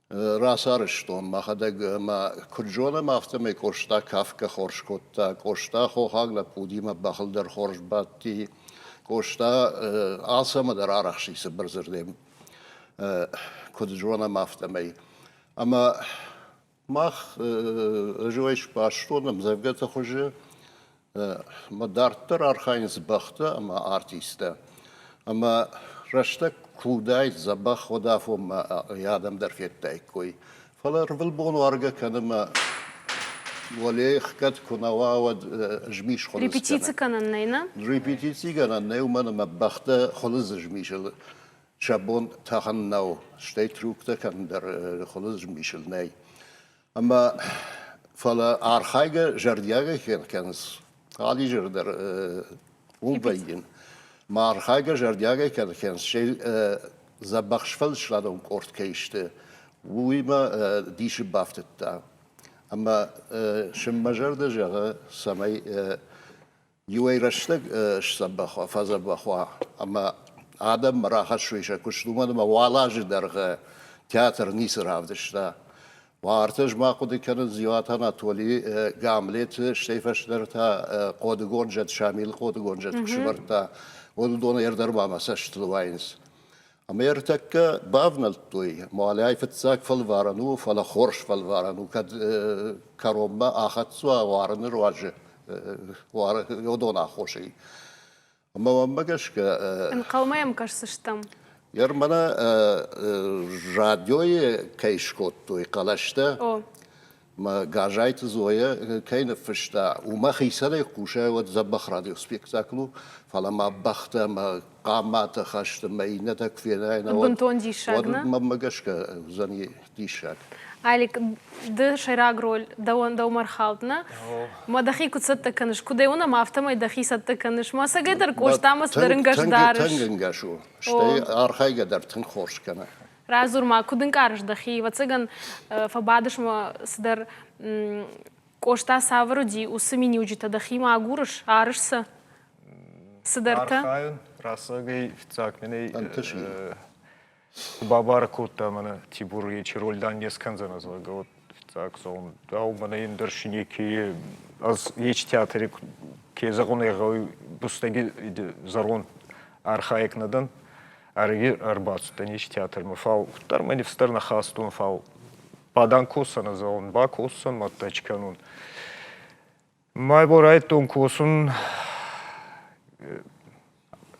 Рацарӕзтон мӕхӕдӕг ӕмӕ куыд зонӕм, афтӕмӕй Къоста кафгӕ хорз кодта. Къоста хохаг лӕппутимӕ бӕхыл дӕр хорз бадти. Къоста алцӕмӕ дӕр арӕхсти цыбыр дзырдӕй, куыд зонӕм, афтӕмӕй. Ӕмӕ мах ӕз уӕй сбастон ӕмдзӕвгӕты хуызы Ӕмӕ дарддӕр архайынц бӕхтӕ ӕмӕ артисттӕ. Ӕмӕ рӕстӕг куы уыдаид дзӕбӕх, уӕд афонмӕ йӕ адӕм дӕр федтаиккой. Фӕлӕ ӕрвылбон уаргӕ кӕны мӕ уӕлейы хгӕд куы нӕ уа, уӕд змис хуылыдз Репетици кӕнӕн нӕй, нӕ? Репетици гӕнӕн нӕй, уымӕн ӕмӕ бӕхтӕ хуылыдз змисыл сӕ бон тӕхын нӕу, стӕй трюктӕ кӕнын дӕр хуылыдз змисыл нӕй. Ӕмӕ фӕлӕ архайгӕ зӕрдиагӕй кӕнынц, алы изӕр дӕр уым вӕййын. Мӕ архайгӕ зӕрдиагӕй кӕнынц, стӕй дзӕбӕх сфӕлдыстадон къорд кӕй сты, уый мӕ дисы бафтыдта. Ӕмӕ сын мӕ зӕрдӕ зӕгъы, цӕмӕй Иуӕй рӕстӕг сдзӕбӕх уа, фӕдзӕбӕх уа ӕмӕ адӕммӕ рахӕссой сӕ куыст, уымӕн ӕмӕ уал азы дӕргъы театр ницы равдыста. Уартӕ ӕз ма хъуыды кӕнын Дзиуаты Анатоли Гамлеты, стӕй фӕстӕдӕр та хъодыгонд зӕд Шамилы хъодыгонд зӕд куы сӕвӕрдта, уӕд уыдон ӕрдӕр ма мӕ цӕстытыл уайынц. Ӕмӕ ӕртӕккӕ бавнӕлдтой, Муалӕй фыццаг фӕлварӕн у, фӕлӕ хорз фӕлварӕн у, кӕд кӕронмӕ ахӕццӕ уа уарыны руаджы, уыдон аххосӕй. Ӕмӕ уӕммӕ гӕсгӕ... Ӕнхъӕлмӕ йӕм кӕсдзыстӕм. Ер мӕнӕ радиойы кӕй скодтой хъӕлӕстӕ, мӕ Газайты Зоя кӕй ныффыста, уымӕ хицӕнӕй хъусай, уӕд дзӕбӕх радиоспектакль у, фӕлӕ ма бӕхтӕ ӕмӕ хъаматӕ хӕсты мӕ иннӕтӕ куы фенай, Бынтон диссаг, уӕд мӕнмӕ гӕсгӕ уыдзӕни диссаг. Алик, ды сӕйраг роль дӕуӕн дӕумӕ рхауд, нӕ? Мӕ дӕхи куыд цӕттӕ кӕныс, куыд ӕй уынӕм, афтӕмӕй дӕхи цӕттӕ кӕныс. Мӕ цӕгӕйдӕр Къостамӕ цыдӕр ӕнгӕс дарыс. Тынг ӕнгӕс у, стӕй архайгӕ дӕр тынг хорз кӕны. Радзур-ма, куыд ӕнкъарыс дӕхи? Ӕвӕццӕгӕн, фӕбадыс ма цыдӕр Къоста цавӕр уыди, уыцы миниуджытӕ дӕхимӕ агурыс, арыс сӕ? Цыдӕртӕ? Архайын, рӕсӕгӕй фыццаг мӕнӕй бабар кодта мӕнӕ Тибур ечи роль дан не скӕндзӕн, зӕгъгӕ, вот фыццаг зӕгъун, дау мӕнӕ ӕндӕр си неке ӕз ечи театри ке зӕгъун ӕй гъӕуй, бустӕги зӕронд архайӕг нӕ дӕн. Ӕрӕги ӕрбацудтӕн ис театрмӕ, фал куддӕр мӕ нифс дӕр нӕ хастон, фал бадан косӕн зӕгъун, бакосӕн мадта чи кӕнун. Мӕ бо райдтон косун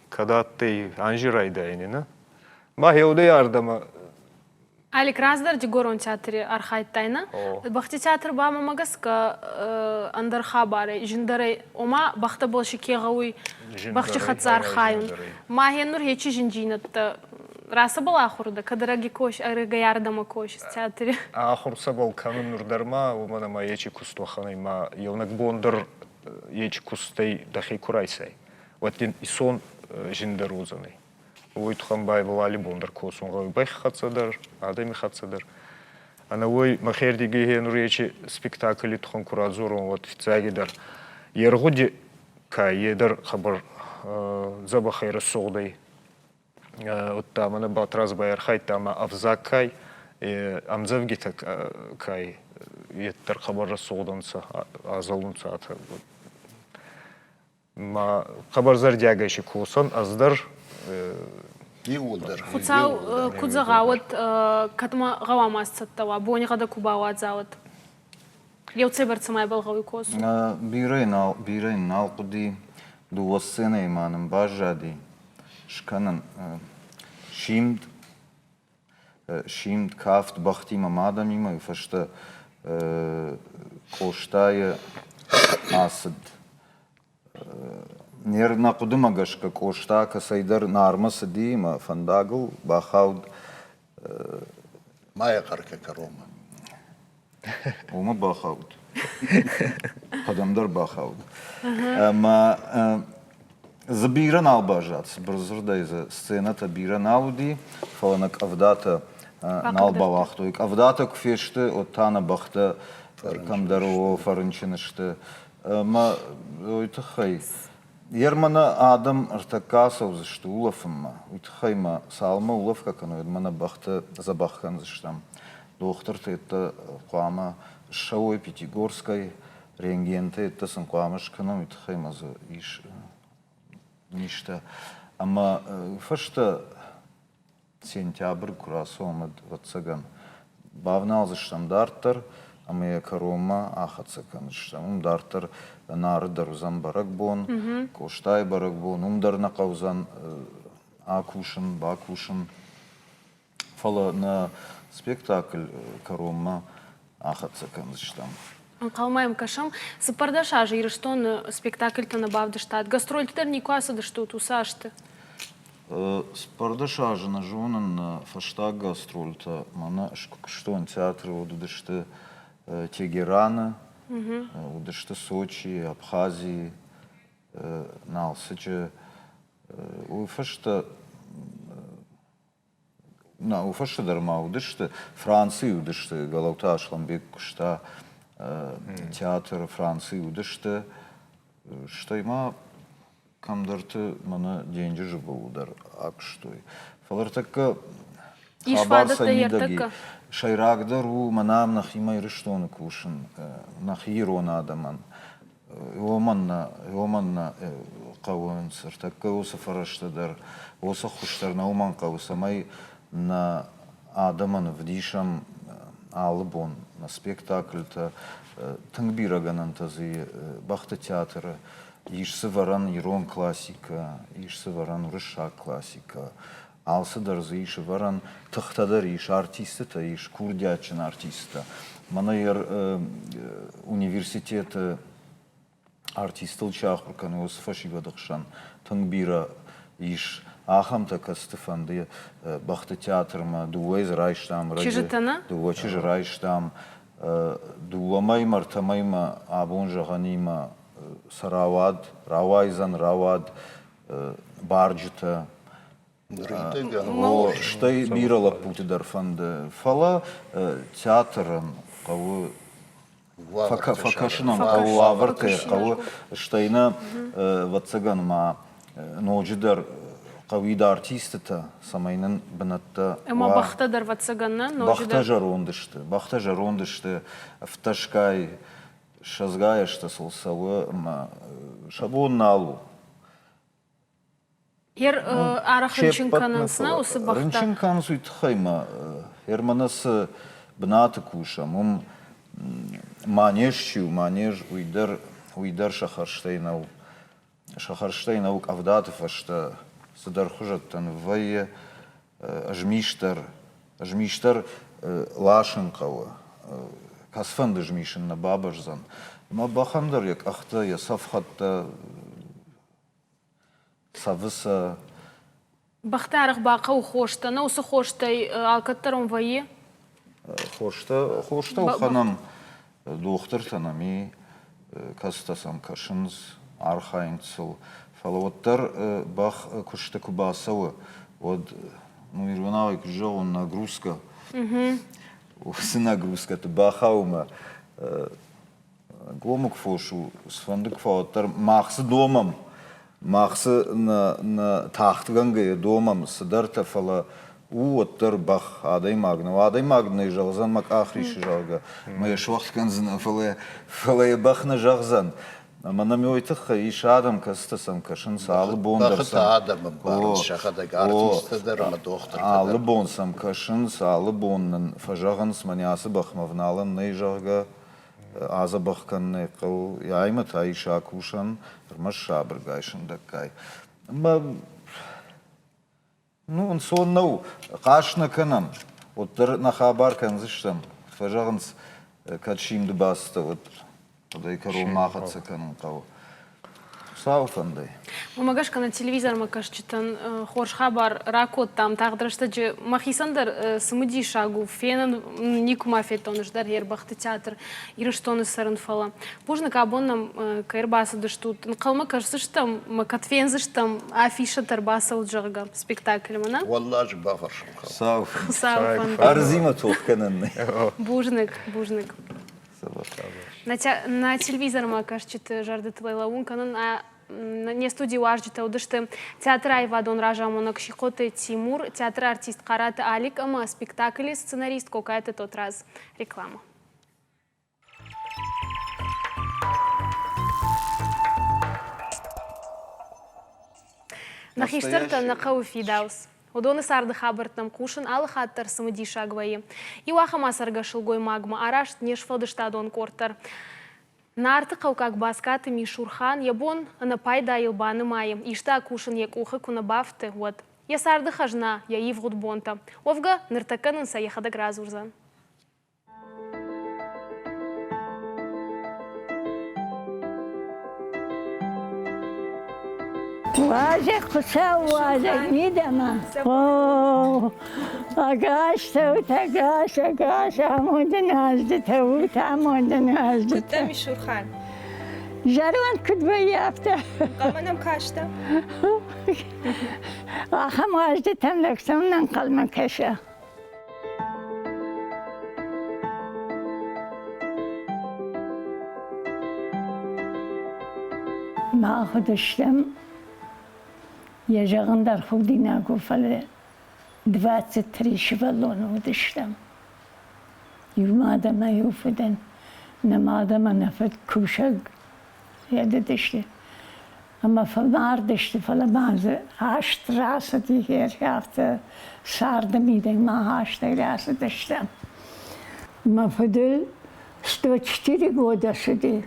кӕд адтӕй анзи райдайӕни, нӕ? Ма еудӕй ардӕмӕ Алик, раздӕр Дигорон театри архайдтай, нӕ? Бӕхти театр ба мӕмӕ гӕсгӕ ӕндӕр хабарӕй, зиндӕрӕй, ома бӕхтӕбӕл си ке гъӕуй бӕхти хӕццӕ архайун. Ма хе нур ечи зиндзийнӕдтӕ расӕбӕл ахур дӕ, кӕд ӕрӕги кос, ӕрӕгӕй ардӕмӕ косис театри? Ахур цӕбӕл кӕнун нур дӕр ма, уомӕн ӕма ечи куст уӕхӕнӕй ма еунӕг бон дӕр ечи кустӕй дӕхе ку райсай, уӕд дин исон зиндӕр уодзӕнӕй. Уой туххӕн ба ибӕл алли бон дӕр косун гъӕуй бӕхи хӕццӕ дӕр, адӕми хӕццӕ дӕр. Ӕнӕуой мӕхердиги нур ечи спектакли туххӕн ку радзорон, уӕд фиццагидӕр е ргъуди ка е дӕр хъӕбӕр дзӕбӕхӕй рӕсугъд ӕй. Удта мӕнӕ Батраз байархайдта ӕма ӕвзаг кай, ӕмдзӕвгитӕ кай, е дӕр хъӕбӕр рӕсугъд ӕнцӕ, азӕлунцӕ атӕ. Ма хъӕбӕр зӕрдиагӕй си косӕн ӕз дӕр. Иууылдӕр. Хуцау ку зӕгъа, уӕд кӕдмӕ гъӕуама сцӕттӕ уа, бонигъӕдӕ ку бауадза, уӕд? Еуцӕйбӕрцӕ ма ибӕл гъӕуй косун? Бирӕ нал, бирӕ нал хъуыди. Дыууӕ сценӕйы ма нын баззади скӕнын. Симд, симд, кафт бӕхтимӕ ма адӕмимӕ, уый фӕстӕ Къостайы ацыд. Нӕ хъуыдымӕ гӕсгӕ Къоста кӕцӕйдӕр Нармӕ цыди ӕмӕ фӕндагыл бахауд Майя хъӕркӕ кӕронмӕ. Уымӕ бахауд. Кӕдӕмдӕр бахауд. Ӕмӕ дзы бирӕ нал баззад, цыбыр дзырдӕй дзы сценӕтӕ бирӕ нал уыди, фӕлӕ нӕ къӕвдатӕ нал бауагътой. Къӕвдатӕ куы фесты, уӕд та нӕ бӕхтӕ кӕмдӕр фӕрынчын сты. Ӕмӕ уый тыххӕй Йер мӕнӕ адӕм ӕртӕккӕ ацӕудзысты улӕфынмӕ, уый тыххӕй мӕ цалынмӕ улӕфгӕ кӕной, уӕдмӕ нӕ бӕхты дзӕбӕх кӕндзыстӕм. Дохтырты йедтӕ хъуамӕ ссӕуой Пятигорскӕй, рентгентӕ йедтӕ сын хъуамӕ скӕнӕм, уый тыххӕй ма дзы ис низтӕ. Ӕмӕ фӕстӕ сентябрь куы рацӕуӕм, уӕд, ӕвӕццӕгӕн, бавналдзыстӕм дарддӕр ӕмӕ йӕ кӕронмӕ ахӕццӕ кӕндзыстӕм. Уым дарддӕр Нары дӕр уыдзӕн бӕрӕгбон, Къостайы бӕрӕгбон, уым дӕр нӕ хъӕудзӕн акусын, бакусын. Фӕлӕ нӕ спектакль кӕронмӕ ахӕццӕ кӕндзыстӕм. Ӕнхъӕлмӕ йӕм кӕсӕм. 14 азы Ирыстоны спектакльтӕ нӕ бавдыстат. Гастрольты дӕр никуы ацыдыстут уыцы азты? 14 азы нӕ зонын, фӕстаг гастрольтӕ мӕнӕ куыстон театры уӕд уыдысты Тегераны, уыдысты Сочийы, Абхазийы, Налцыччы. Уый фӕстӕ нӕ, уый фӕстӕ дӕр ма уыдысты, Францийы уыдысты, Гӕлӕуты Аслӕнбег куыста театры, Францийы уыдысты, стӕй ма кӕмдӕрты мӕнӕ денджызы был дӕр акуыстой. Фӕлӕ ӕртӕккӕ хабар сӕ мидӕг и. Сӕйрагдӕр у мӕнӕ ам нӕхимӕ Ирыстоны кусын, нӕхи ирон адӕмӕн. Уымӕн нӕ, уымӕн нӕ хъӕуынц ӕртӕккӕ уыцы фӕрӕзтӕ дӕр, уыцы ххуыс дӕр нӕ уымӕн хъӕуы, цӕмӕй нӕ адӕмӕн ӕвдисӕм алы бон нӕ спектакльтӕ, тынг бирӕ гӕнӕнтӕ дзы и бӕхты театры, ис дзы вӕрӕн ирон классикӕ, ис дзы вӕрӕн уырыссаг классикӕ, алцыдӕр дзы ис ӕвӕрӕн, тыхтӕ дӕр ис, артисттӕ ис, курдиатджын артисттӕ. Мӕнӕ йӕ университеты артисттыл чи ахуыр кӕны, уыцы фӕсивӕды хсӕн тынг бирӕ ис ахӕмтӕ, кӕцыты фӕнды бӕхты театрмӕ. Дыууӕйы дзы райстам раджы. Чызджытӕ нӕ? Дыууӕ чызджы райстам. Дыууӕ мӕймӕ, ӕртӕ мӕймӕ абон зӕгъӕнимӕ сӕ рауад, рауайдзӕн, рауад барджытӕ. Стӕй бирӕ лӕппуты дӕр фӕнды. Фӕлӕ театрӕн хъӕуы фӕкӕсынӕн хъӕуы уавӕртӕ хъӕуы, стӕй нӕ, ӕвӕццӕгӕн ма ноджыдӕр хъӕуид артистытӕ, цӕмӕй нын бынӕттӕ Ӕмӕ бӕхтӕ дӕр, ӕвӕццӕгӕн, нӕ? Бӕхтӕ зӕронд сты. Бӕхтӕ зӕронд сты, ӕфтӕсгай, ссӕдзгай азтӕ сыл цӕуы ӕмӕ сӕ бон нал у. Ер арӕх рынчын кӕнынц, нӕ уыцы бӕхтӕ? Рынчын кӕнынц уый тыххӕй ма, ер мӕнӕ цы бынаты кусӕм, уым манеж чи у, манеж уый дӕр, уый дӕр сӕ хӕрзтӕй нӕу. Сӕ хӕрзтӕй нӕу къӕвдаты фӕстӕ цыдӕр хуызӕттӕ ныввӕййы, змис дӕр, змис дӕр ласын хъӕуы. Кӕцыфӕнды змис ын нӕ бабӕздзӕн. Ӕмӕ бӕхӕн дӕр йӕ къӕхтӕ, йӕ цӕфхӕдтӕ цӕвы сӕ. Бӕхтӕ арӕх бахъӕуы хостӕ. Нӕ уыцы хостӕй алкӕддӕр уым вӕййы? Хостӕ, хостӕ ӕлхӕнӕм. Дохтыртӕ нӕм и, кӕцытӕ сӕм кӕсынц, архайынц сыл. Фӕлӕ уӕддӕр бӕх куысты куы бацӕуы, уӕд, ну, иронау куы зӕгъон, нагрузка. Уыцы нагрузкӕты бахауы мӕ Гомыг фос у, цыфӕнды куы фӕуа, уӕддӕр мах цы домӕм, мах цы нӕ, нӕ тагъдгӕнгӕйӕ домӕм цыдӕртӕ, фӕлӕ у уӕддӕр бӕх, адӕймаг нӕу. Адӕймаг нӕ зӕгъдзӕн, мӕ къах рисы, зӕгъгӕ, мӕ йӕ суӕгъд кӕндзынӕн, фӕлӕ, фӕлӕ йӕ бӕх нӕ зӕгъдзӕн. Ӕмӕ нӕм уый тыххӕй ис адӕм, кӕцытӕ сӕм кӕсынц, алы бон дӕр сӕм. адӕм ӕмбарынц сӕхӕдӕг, артисттӕ дӕр ӕмӕ дохтыртӕ дӕр. Алы бон сӕм кӕсынц, алы бон нын фӕзӕгъынц, мӕнӕ ацы бӕхмӕ вналӕн нӕй, зӕгъгӕ. адзӕбӕх кӕнын ӕй хъӕуы. Аймӕ та ис акусӕн, ӕрмӕст сабыргай, сындӕггай. Ӕмӕ ну, ӕнцон нӕу, хъаст нӕ кӕнӕм, уӕддӕр нӕ хабар кӕндзыстӕм. Фӕзӕгъынц, кӕд симды бацыдтӕ, уӕд уӕд ӕй кӕронмӕ ахӕццӕ кӕнын хъӕуы. Хуыцауы фӕндӕй. Уымӕ гӕсгӕ нӕ телевизормӕ кӕсджытӕн хорз хабар ракодтам. Тагъд рӕстӕджы мӕхицӕн дӕр цымыдисаг у фенын. Никуы ма федтон ӕз дӕр Ербахты театр Ирыстоны цӕрын, фӕлӕ бузныг абон нӕм кӕй ӕрбацыдыстут. Ӕнхъӕлмӕ кӕсдзыстӕм мӕ кӕд фендзыстӕм афишӕтӕ ӕрбацӕут, зӕгъгӕ, спектакльмӕ, нӕ? Уӕлладжы бафӕрсын хъӕуы. Хуыцауы фӕнд. Ӕрдзимӕ тох кӕнӕн нӕй. Бузныг, бузныг. Нӕ телевизормӕ кӕсджыты зӕрдӕтыл лӕууын кӕнын не студийы уазджытӕ уыдысты театры аивадон разамонӕг Сихъоты Тимур, театры артист Хъараты Алик ӕмӕ спектаклы сценарист Кокайты Тотрадз. Реклама. Нӕ хистӕртӕ нӕ хъӕуы фидауц. Уыдоны царды хабӕрттӕм хъусын алы хатт дӕр цымыдисаг вӕййы. Иу ахӕм ацӕргӕ сылгоймагмӕ араст не сфӕлдыстадон къорд дӕр. Нарты хъӕуккаг Баскаты Мишурхан йӕ бон ӕнӕпайдайыл банымайы, исты акусын йӕ къухы куы нӕ бафты, уӕд. Йӕ царды хӕзна, йӕ ивгъуыд бонтӕ. Уӕвгӕ, ныртӕккӕ нын сӕ йӕхӕдӕг радзурдзӕн. Уазӕг, Хуыцау, уазӕг, мидӕмӕ. О, ӕгас цӕут, ӕгас, ӕгас, амондӕн аздытӕ ут, амондӕн аздытӕ. Куыд дӕм ис, Сурхан? Зӕронд куыд вӕййы, афтӕ. Хъӕмӕ нӕм кастӕ? Ахӕм уазджытӕм лӕг цӕуын ӕнхъӕлмӕ кӕса. Мах уыдыстӕм, йӕ зӕгъын дӕр худинаг у, фӕлӕ 23 сывӕллоны уыдыстӕм. Иу мад ӕмӕ иу фыдӕн. Нӕ мад ӕмӕ нӕ фыд кусӕг рӕдыдысты ӕмӕ фӕмардысты, фӕлӕ ма дзы аст рацыди, афтӕ царды мидӕг ма астӕй рацыдыстӕм. Мӕ фыдыл 104 года цыди,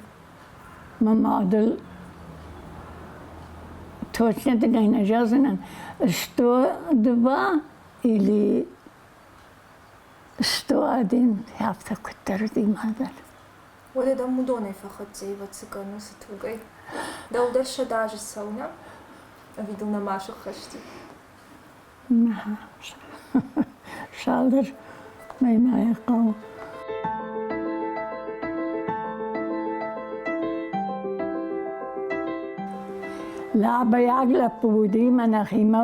мӕ мадыл точно дын ӕй нӕ зӕгъдзынӕн, 102 или 101, афтӕ куыддӕр уыди мадӕн. Уӕдӕ дӕм уыдонӕй фӕхӕццӕ и ӕвӕццӕгӕн уыцы тугӕй. Дӕу дӕр 100 азы цӕуы, нӕ? Ӕви дыл нӕма сыххӕсти? Цалдӕр мӕймӕ хъӕуы. Лабӕйаг лӕппу уыди мӕ нӕхимӕ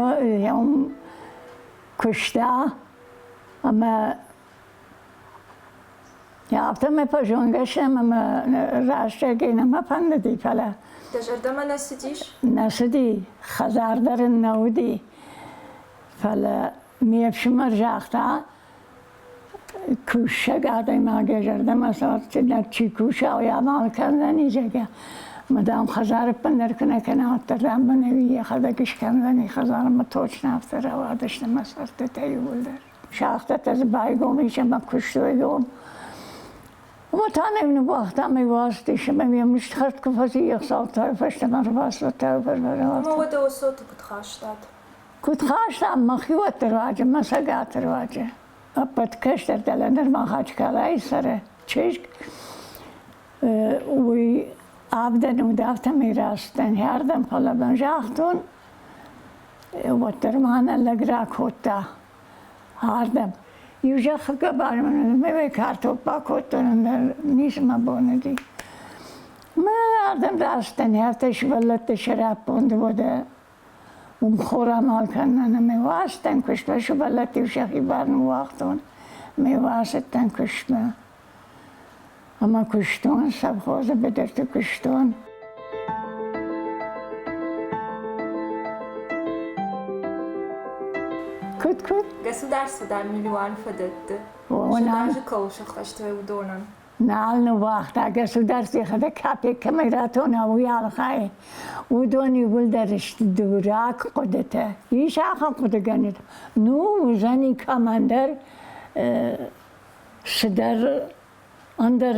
куыста ӕмӕ Афтӕмӕй фӕзонгӕ стӕм ӕмӕ рӕстӕгӕй нӕма фӕндыди, фӕлӕ. Дӕ зӕрдӕмӕ нӕ цыдис? Нӕ цыди, хӕдзар дӕр ын нӕ уыди. Фӕлӕ ме фсымӕр загъта, кусӕг адӕймаг йӕ зӕрдӕмӕ цӕуы, чи куса, уый амал кӕндзӕни, зӕгъгӕ. Мӕ, дам, хӕдзары ӕппындӕр куы нӕ кӕна, уӕддӕр, дам, мӕнӕуи йӕхӕдӕг скӕндзӕни хӕдзармӕ точно афтӕ рауадысты мӕ цӕстытӕ иууылдӕр. Шахтӕтӕ дзы байгом ис ӕмӕ куыстой гом. Ӕмӕ та нӕм ныууагъта мӕ уарзтис ӕмӕ ме мыстхӕрд куы фӕци ӕхсӕвтӕ фӕстӕмӕ ӕрбацыдтӕ. Ӕмӕ уӕдӕ Осоты куыд хастат? Куыд хастам мӕхиуӕтты руаджы, мӕ цӕгаты руаджы. Ӕппӕт кӕстӕртӕ ныр Махачкалайы цӕры чызг. Уый авдӕн уыд, афтӕмӕй рацыдтӕн ардӕм, фӕлӕ мын загътон, уӕддӕр ма нӕ лӕг ракодта ардӕм. Иу зӕххы гӕбаз мын мӕ картоф бакодтон, ӕндӕр ницы мӕ бон уыди. Мӕ ардӕм рацыдтӕн, афтӕ сывӕллӕтты сӕраппонд уӕдӕ уым хор амал кӕнынӕн ӕмӕ уастӕн куыстмӕ, сывӕллӕтты-иу сӕхи бар ныууагътон, ӕмӕ ацыдтӕн куыстмӕ. Ӕмӕ куыстон, совхозы быдырты куыстон. Куыд, куыд? Государство, дам, миллион фӕдӕтты. Сӕдӕазы кӕуыл сӕххӕст уой, уыдонӕн. Нал ныууагъта государство йӕхӕдӕг капекк кӕмӕй ратона, уый архайы. Уыдон иууылдӕр сты дурак хъуыдытӕ. Ис ахӕм хъуыдыгӕнджытӕ. Ну, уыдзӕни кӕмӕндӕр цыдӕр ӕндӕр.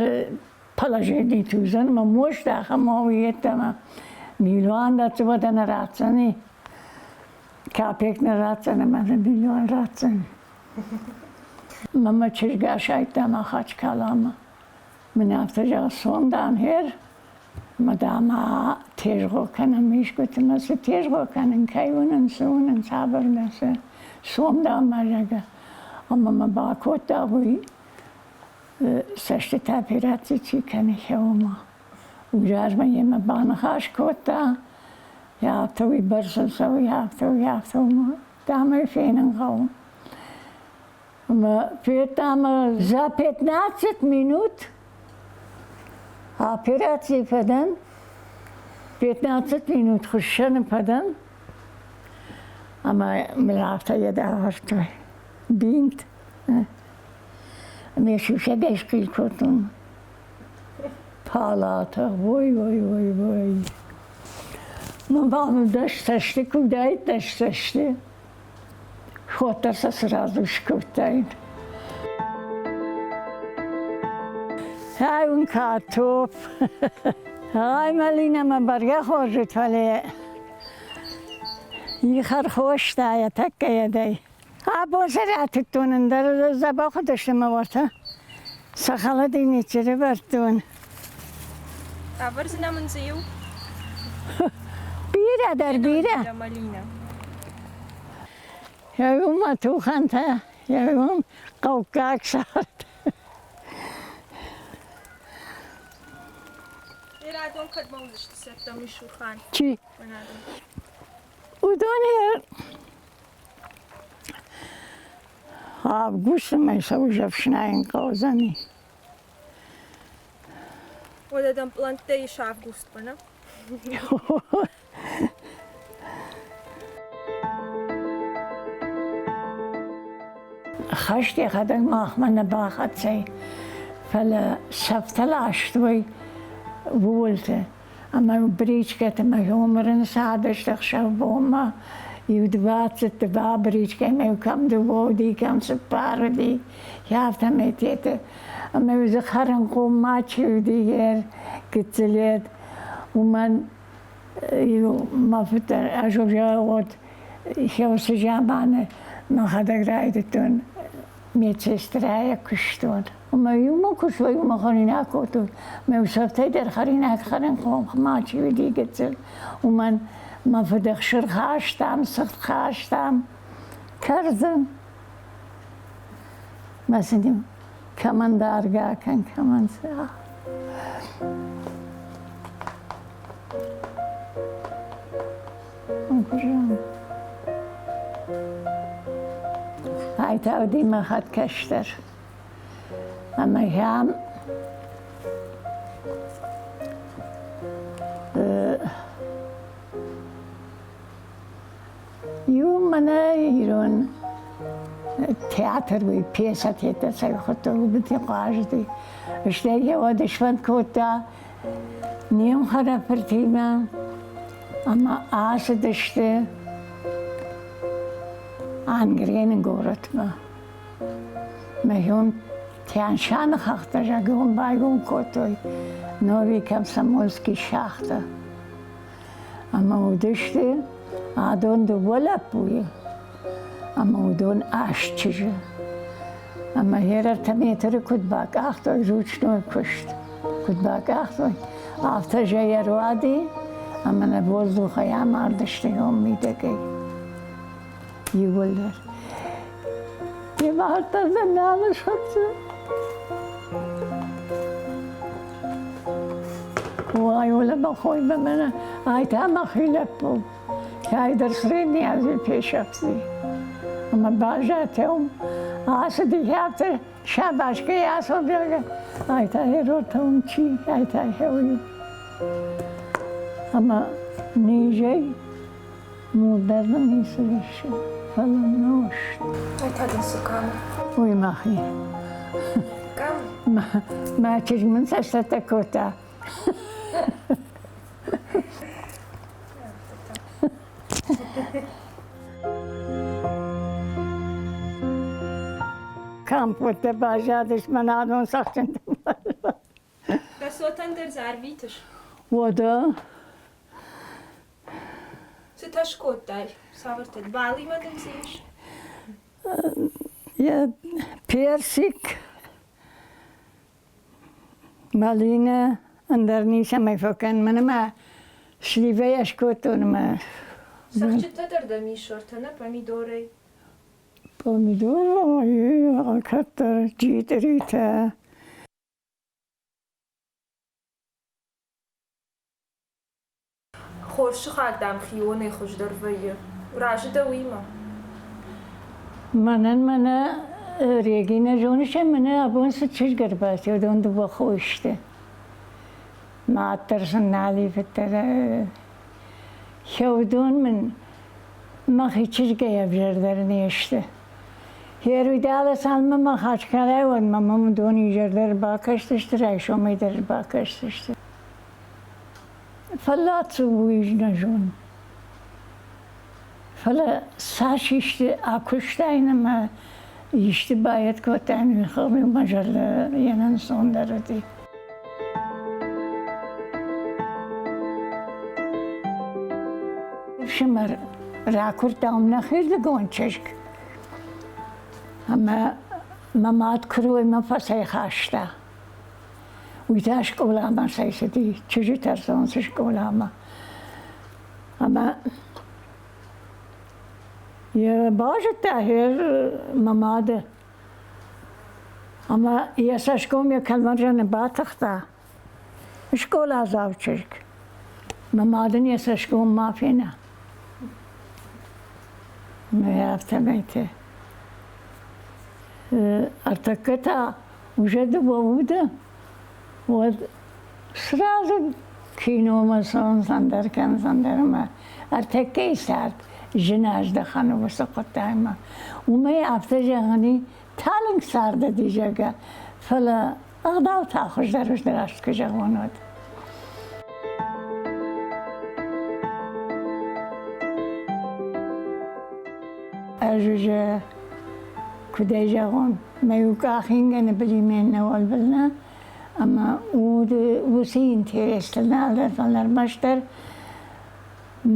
Положение уыдзӕн мӕ мозт ахӕм йеддӕмӕ милуан дӕтты нӕ ратдзӕни. Капек нӕ ратдзӕн ӕмӕ дзы миллион ратдзӕн. Мӕ чызг асайдта Махачкаламӕ. Мын афтӕ зӕгъы, цом, дам, хер, ӕмӕ, дам, тезгъо кӕнӕм искуыты мӕ цы тезгъо кӕнын, кӕй уынын, цы уынын, цавӕр нӕ цы. Цом, дам, ма, зӕгъгӕ. Ӕмӕ мӕ бакодта уый цӕстытӕ операци чи кӕны, хеуымӕ. Уый размӕ йемӕ баныхас кодта, афтӕ уый бӕрц цӕуы, афтӕ уый, афтӕ уымӕ, дам ӕй фенын хъӕуы. Ӕмӕ федтам за 15 минут операци фӕдӕн, 15 минут хуыссӕны фӕдӕн, ӕмӕ мыл афтӕ йӕ дӕвӕрдтой бинт. Ӕмӕ сусӕгӕй схъил кодтон. Палатӕ, ой, ой, ой, ой. Мӕ мамӕ дӕс цӕсты куы уыдаид, дӕс цӕсты, уӕддӕр сӕ сразу скодтаин. Ай уын картоф. Ай, Малина мӕ бӕргӕ хорз уыд, фӕлӕ их ӕрхоста йӕ тӕккӕ йӕдӕй. Абон сӕ ратыдтон, ӕндӕр дзӕбӕх уыдысты мӕ уӕртӕ. Сӕ холодильничы рывӕрдтон. Ӕвӕрдзынӕ мын дзы иу? Бирӕ дӕр, бирӕ. Малина. Уымӕ тухӕнтӕ, уым хъӕуккаг цард. Радон кӕдмӕ уыдзысты цӕттӕ, Мишурхан? Чи? Уыдон Августы мӕй сӕ ӕфснайын хъӕудзӕни. Уӕдӕ дӕм пълӕнттӕ ис августмӕ, нӕ? Хӕст йӕхӕдӕг махмӕ нӕ бахӕццӕ, фӕлӕ цӕфтӕ ластой ууылты. Ӕмӕ бричкӕты мӕ уым рынцадысты ӕхсӕв-бонмӕ. Иу двадцать два бричкӕ ӕмӕ кӕм дыууӕ уыди, кӕм цыппар уыди, афтӕмӕй теты. Ӕмӕ дзы хӕрынхъом ма чи уыди йе гыццылет, уымӕн иу мӕ фыд дӕр ӕз уже вот уыцы заманы мӕхӕдӕг райдыдтон медсестрайӕ куыстон. Ӕмӕ иумӕ куыстой, уымӕ хӕринаг кодтой. Мӕ усӕфтӕй дӕр хӕринаг хӕрынхъом ма чи уыди гыццыл, уымӕн мӕ фыд ӕхсыр хастам, цыхт хастам, кӕрдзын. Мӕ сын кӕмӕн даргӕ кӕн, кӕмӕн цы. Айтауди мӕ хӕдкӕстӕр. Ӕмӕ ахӕм иу мӕнӕ ирон театр уый пьесӕ тетӕ цӕй хуыдтой, уыбыты хъазыди. Стӕй йӕ уӕд сфӕнд кодта не мхӕрӕфыртимӕ ӕмӕ ацыдысты Ангрены горӕтмӕ. Мӕхион Тянь-Шаны хӕхтӕ зӕгъон байгом кодтой Новый Комсомольский шахтӕ. Ӕмӕ уыдысты адон дыууӕ лӕппуйы ӕмӕ уыдон аст чызджы. Ӕмӕ йе ӕртӕ метры куыд бакъахтой ручной куыст, куыд бакъахтой, афтӕ зӕй ӕруади ӕмӕ нӕ воздухӕй амардысты уым мидӕгӕй иууылдӕр. Йе мардта дзы нал схӕццӕ. Уай, уӕлӕ мӕ хоймӕ мӕнӕ ай та мӕхи лӕппу. Кӕйдӕр Средний Азийы фесӕфти. Ӕмӕ баззадтӕ уым. Ацыди афтӕ шабашкӕй ацӕугӕ, ай та иротӕ уым чи, ай та хеуи. Ӕмӕ низӕй мурдӕр нын ницы рисы, фӕлӕ нозт. Ай та дын цы кӕны? Уый мӕхи. Кӕм? Мӕ чызг мын цӕстӕтӕ кодта. Компоттӕ баззадысты мӕ адон цӕхджынты. Дӕ цотӕн дӕр дзы арвитыс? Уӕдӕ. Цытӕ скодтай? Цавӕртӕ? Балимӕ дын цы ис? Персик, малинӕ, ӕндӕр ницӕмӕй фӕкӕн. Мӕнӕ ма сливӕйӕ скодтон ӕмӕ Цӕхджытӕ дӕр дӕм ис ӕртӕ нӕ помидорӕй? Помидор алкӕддӕр джитъритӕ. Хорз сыхаг, дам, хионӕй хуыздӕр вӕййы. Разы дӕ уыимӕ? Мӕнӕн мӕнӕ Регинӕ зоныс, мӕнӕ абон цы чызг ӕрбаци, уыдон дыууӕ хойы сты. Мад дӕр сын нал и, фыд дӕр. Уыдон мын мӕхи чызгӕй ӕвзӕрдӕр не сты. Херуидӕлӕ цалынмӕ Махачкалайы уӕдмӕ мӕм уыдон изӕр дӕр бакӕсдзысты, райсомӕй дӕр бакӕсдзысты. Фӕллад цы у, уый нӕ зонын. Фӕлӕ цас исты акуыстаин ӕмӕ исты бает кодтаин, уый мӕ зӕрдӕ йе нӕнцондӕр уыди. Ӕфсымӕр ракуырдта уым нӕхирдыгон чызг ӕмӕ мӕ мад куыроймӕ фӕцӕйхаста. Уый та скъоламӕ цӕйцыди, чызджытӕ цӕуынц скъоламӕ. Ӕмӕ йӕ базыдта мӕ мады. Ӕмӕ йӕ цӕсгом йӕ кӕлмӕрзӕны батыхта. Скъоладзау чызг. Мӕ мад ын йӕ цӕсгом ма фена. Мӕ афтӕмӕйты. Ӕртӕккӕ та уже дыууӕ уды, уӕд сразу киномӕ цӕуынц ӕндӕр кӕнынц ӕндӕр ӕмӕ ӕртӕккӕйы цард зын аздӕхӕн у уыцы хъуыддагмӕ. Уымӕй афтӕ зӕгъӕн и, талынг цард уыди, зӕгъгӕ, фӕлӕ ӕгъдау та хуыздӕр уыздӕр раст куы зӕгъон, уӕд. Ӕз уже куыдӕй зӕгъон, мӕ иу къах ингӕны былимӕ нӕ уӕлбыл нӕ, ӕмӕ уыцы интерестыл нал дӕр, фӕлӕ ӕрмӕстдӕр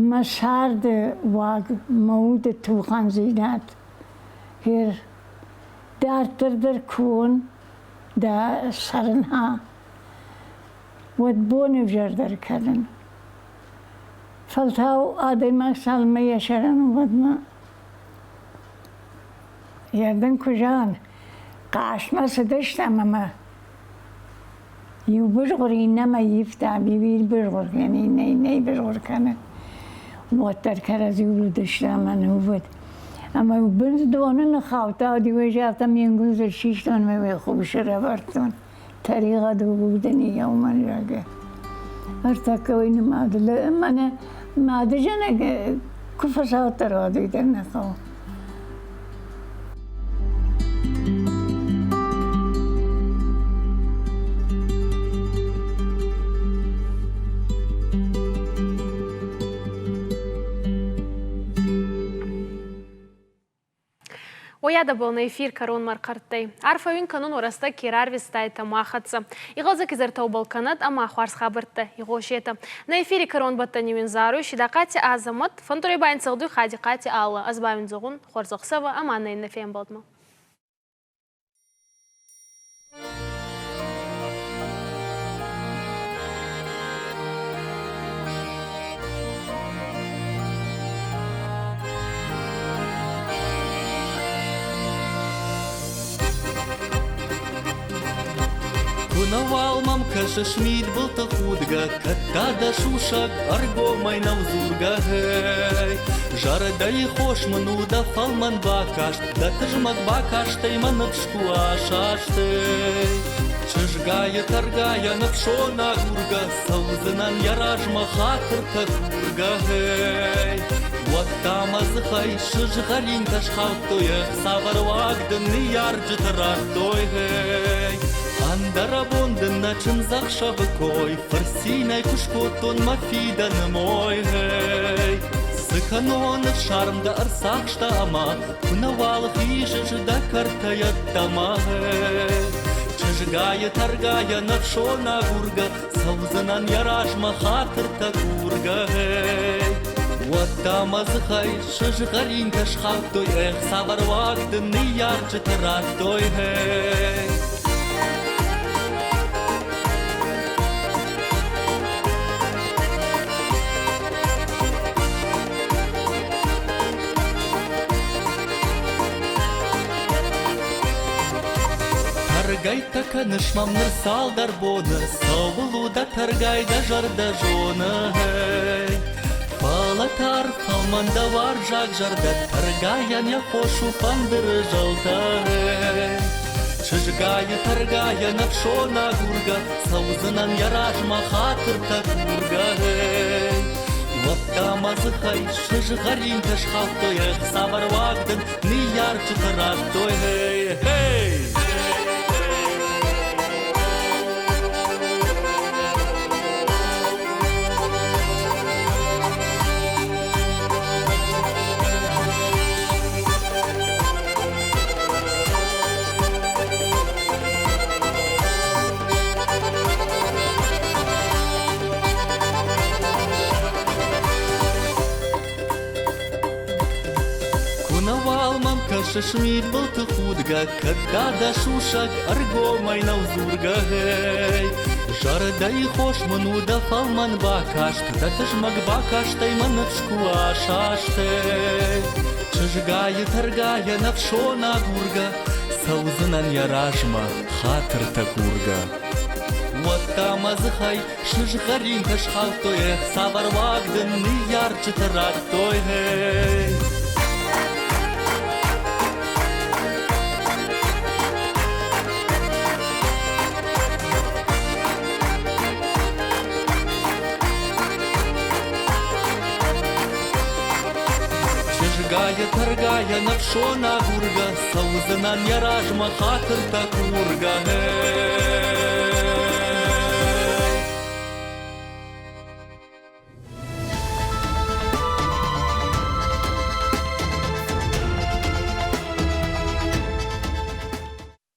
мӕ царды уаг, мӕ уды тухӕндзинад гъер дарддӕр дӕр куы уон, дӕ цӕрынхӕ, уӕд бон ӕвзӕрдӕр кӕнын. Фӕлтау адӕймаг цалынмӕ йӕ сӕрӕн у, уӕдмӕ Йӕ дын куы зӕгъын, хъазтмӕ цыдыстӕм ӕмӕ иу бызгъуыр иннӕмӕ ивта, иу бызгъуыр кӕны, иннӕ иннӕйы бызгъуыр кӕны. Уӕддӕр кӕрӕдзиуыл уыдысты ӕмӕ ныууыд. Ӕмӕ бындз доны ныххаудта, уӕд иуӕй загъта, ме нгуылдз систон ӕмӕ уый хъусы рӕвӕрдтон. Тӕригъӕд у удӕн уымӕн, зӕгъгӕ. Ӕртӕккӕ уый нымады мӕнӕ мадызӕнӕг куы фӕцауддӕр уӕд уый дӕр нӕ хъӕуы. Уоййадӕбӕл нӕ эфир кӕронмӕ ӕрхъӕрттӕй. Арфӕ уин кӕнун уӕ рӕстӕг ке рарвистайтӕ мах хӕццӕ. Игъӕлдзӕг изӕртӕубӕл кӕнӕд ӕма хуарз хабӕрттӕ игъосетӕ. Нӕ эфири кӕронбӕттӕни уин заруй Сидахъати Азӕмӕт, фӕндурӕй ба ин цӕгъдуй Хадихъати Алла. Ӕз ба уин зӕгъун хуӕрзӕхсӕвӕ ӕма нӕ иннӕ фембӕлдмӕ. Куынӕуал мӕм кӕсыс мидбылты худгӕ, Кӕд та дӕ сусӕг ӕргомӕй нӕу дзургӕ, гъей. Зӕрдӕйы хос мын у дӕ фӕлмӕн бакаст, Дӕ тызмӕг бакастӕй мӕ ныфс ку асастӕй. Чызгайы тӕргайӕ ныфсон агургӕ, Цӕудзынӕн йӕ размӕ хатыртӕ кургӕ, гъей. Уӕд та мӕ дзыхӕй сызгъӕринтӕ схаудтой, Цавӕр уаг дын ныййарджытӕ радтой, гъей. Ӕндӕрӕбон дын нӕ чындзӕхсӕвы кой Фырцинӕй куы скодтон мӕ фидӕны мой, гъей. Цы кӕнон, ӕфсарм дӕ ӕрцахста ӕмӕ Куы нӕуал хизыс дӕ кӕртӕй ӕддӕмӕ, гъей. Чызгайы тӕргайӕ нӕфсон агургӕ, Цӕудзынӕн йӕ размӕ хатыртӕ кургӕ. Уӕд та мӕ дзыхӕй сызгъӕринтӕ схаудтой, Эх, цавӕр уаг дын ныййарджытӕ радтой, гъей! Тӕргӕйттӕ кӕныс мӕм ныр цалдӕр боны, Цӕуыл у дӕ тӕргай дӕ зӕрдӕ зоны? Фӕлӕ тар фӕлмӕн дӕ уарзаг зӕрдӕ Тӕргайӕн йӕ хос у фӕндыры зӕлтӕ. Чызгайы тӕргайӕн ӕфсон агургӕ, Цӕудзынӕн йӕ размӕ хатыртӕ кургӕ. Уӕдта мӕ дзыхӕй сызгъӕринтӕ схаудтой, Ӕхсӕвӕр уаг дын ныййарджытӕ радтой. Хей! Куы нӕуал мӕм кӕсыс мидбылты худгӕ, Кӕд дӕ дӕ сусӕг ӕргомӕй нӕу дзургӕ, гъей. Зӕрдӕйы хос мын у дӕ фӕлмӕн бакаст, Дӕ тызмӕг бакастӕй мӕ ныфс куы асаст, эй. Чызгайы тӕргайӕ нӕфсон агургӕ, Цӕудзынӕн йӕ размӕ хатыртӕ кургӕ. Уӕд та мӕ дзыхӕй сызгъӕринтӕ схаудтой, Эх, цавӕр уаг дын ныййарджытӕ радтой, гъей! Чызгайы тӕргайӕ нӕфсон агургӕ, Цӕудзынӕн йӕ размӕ хатыртӕ кургӕ.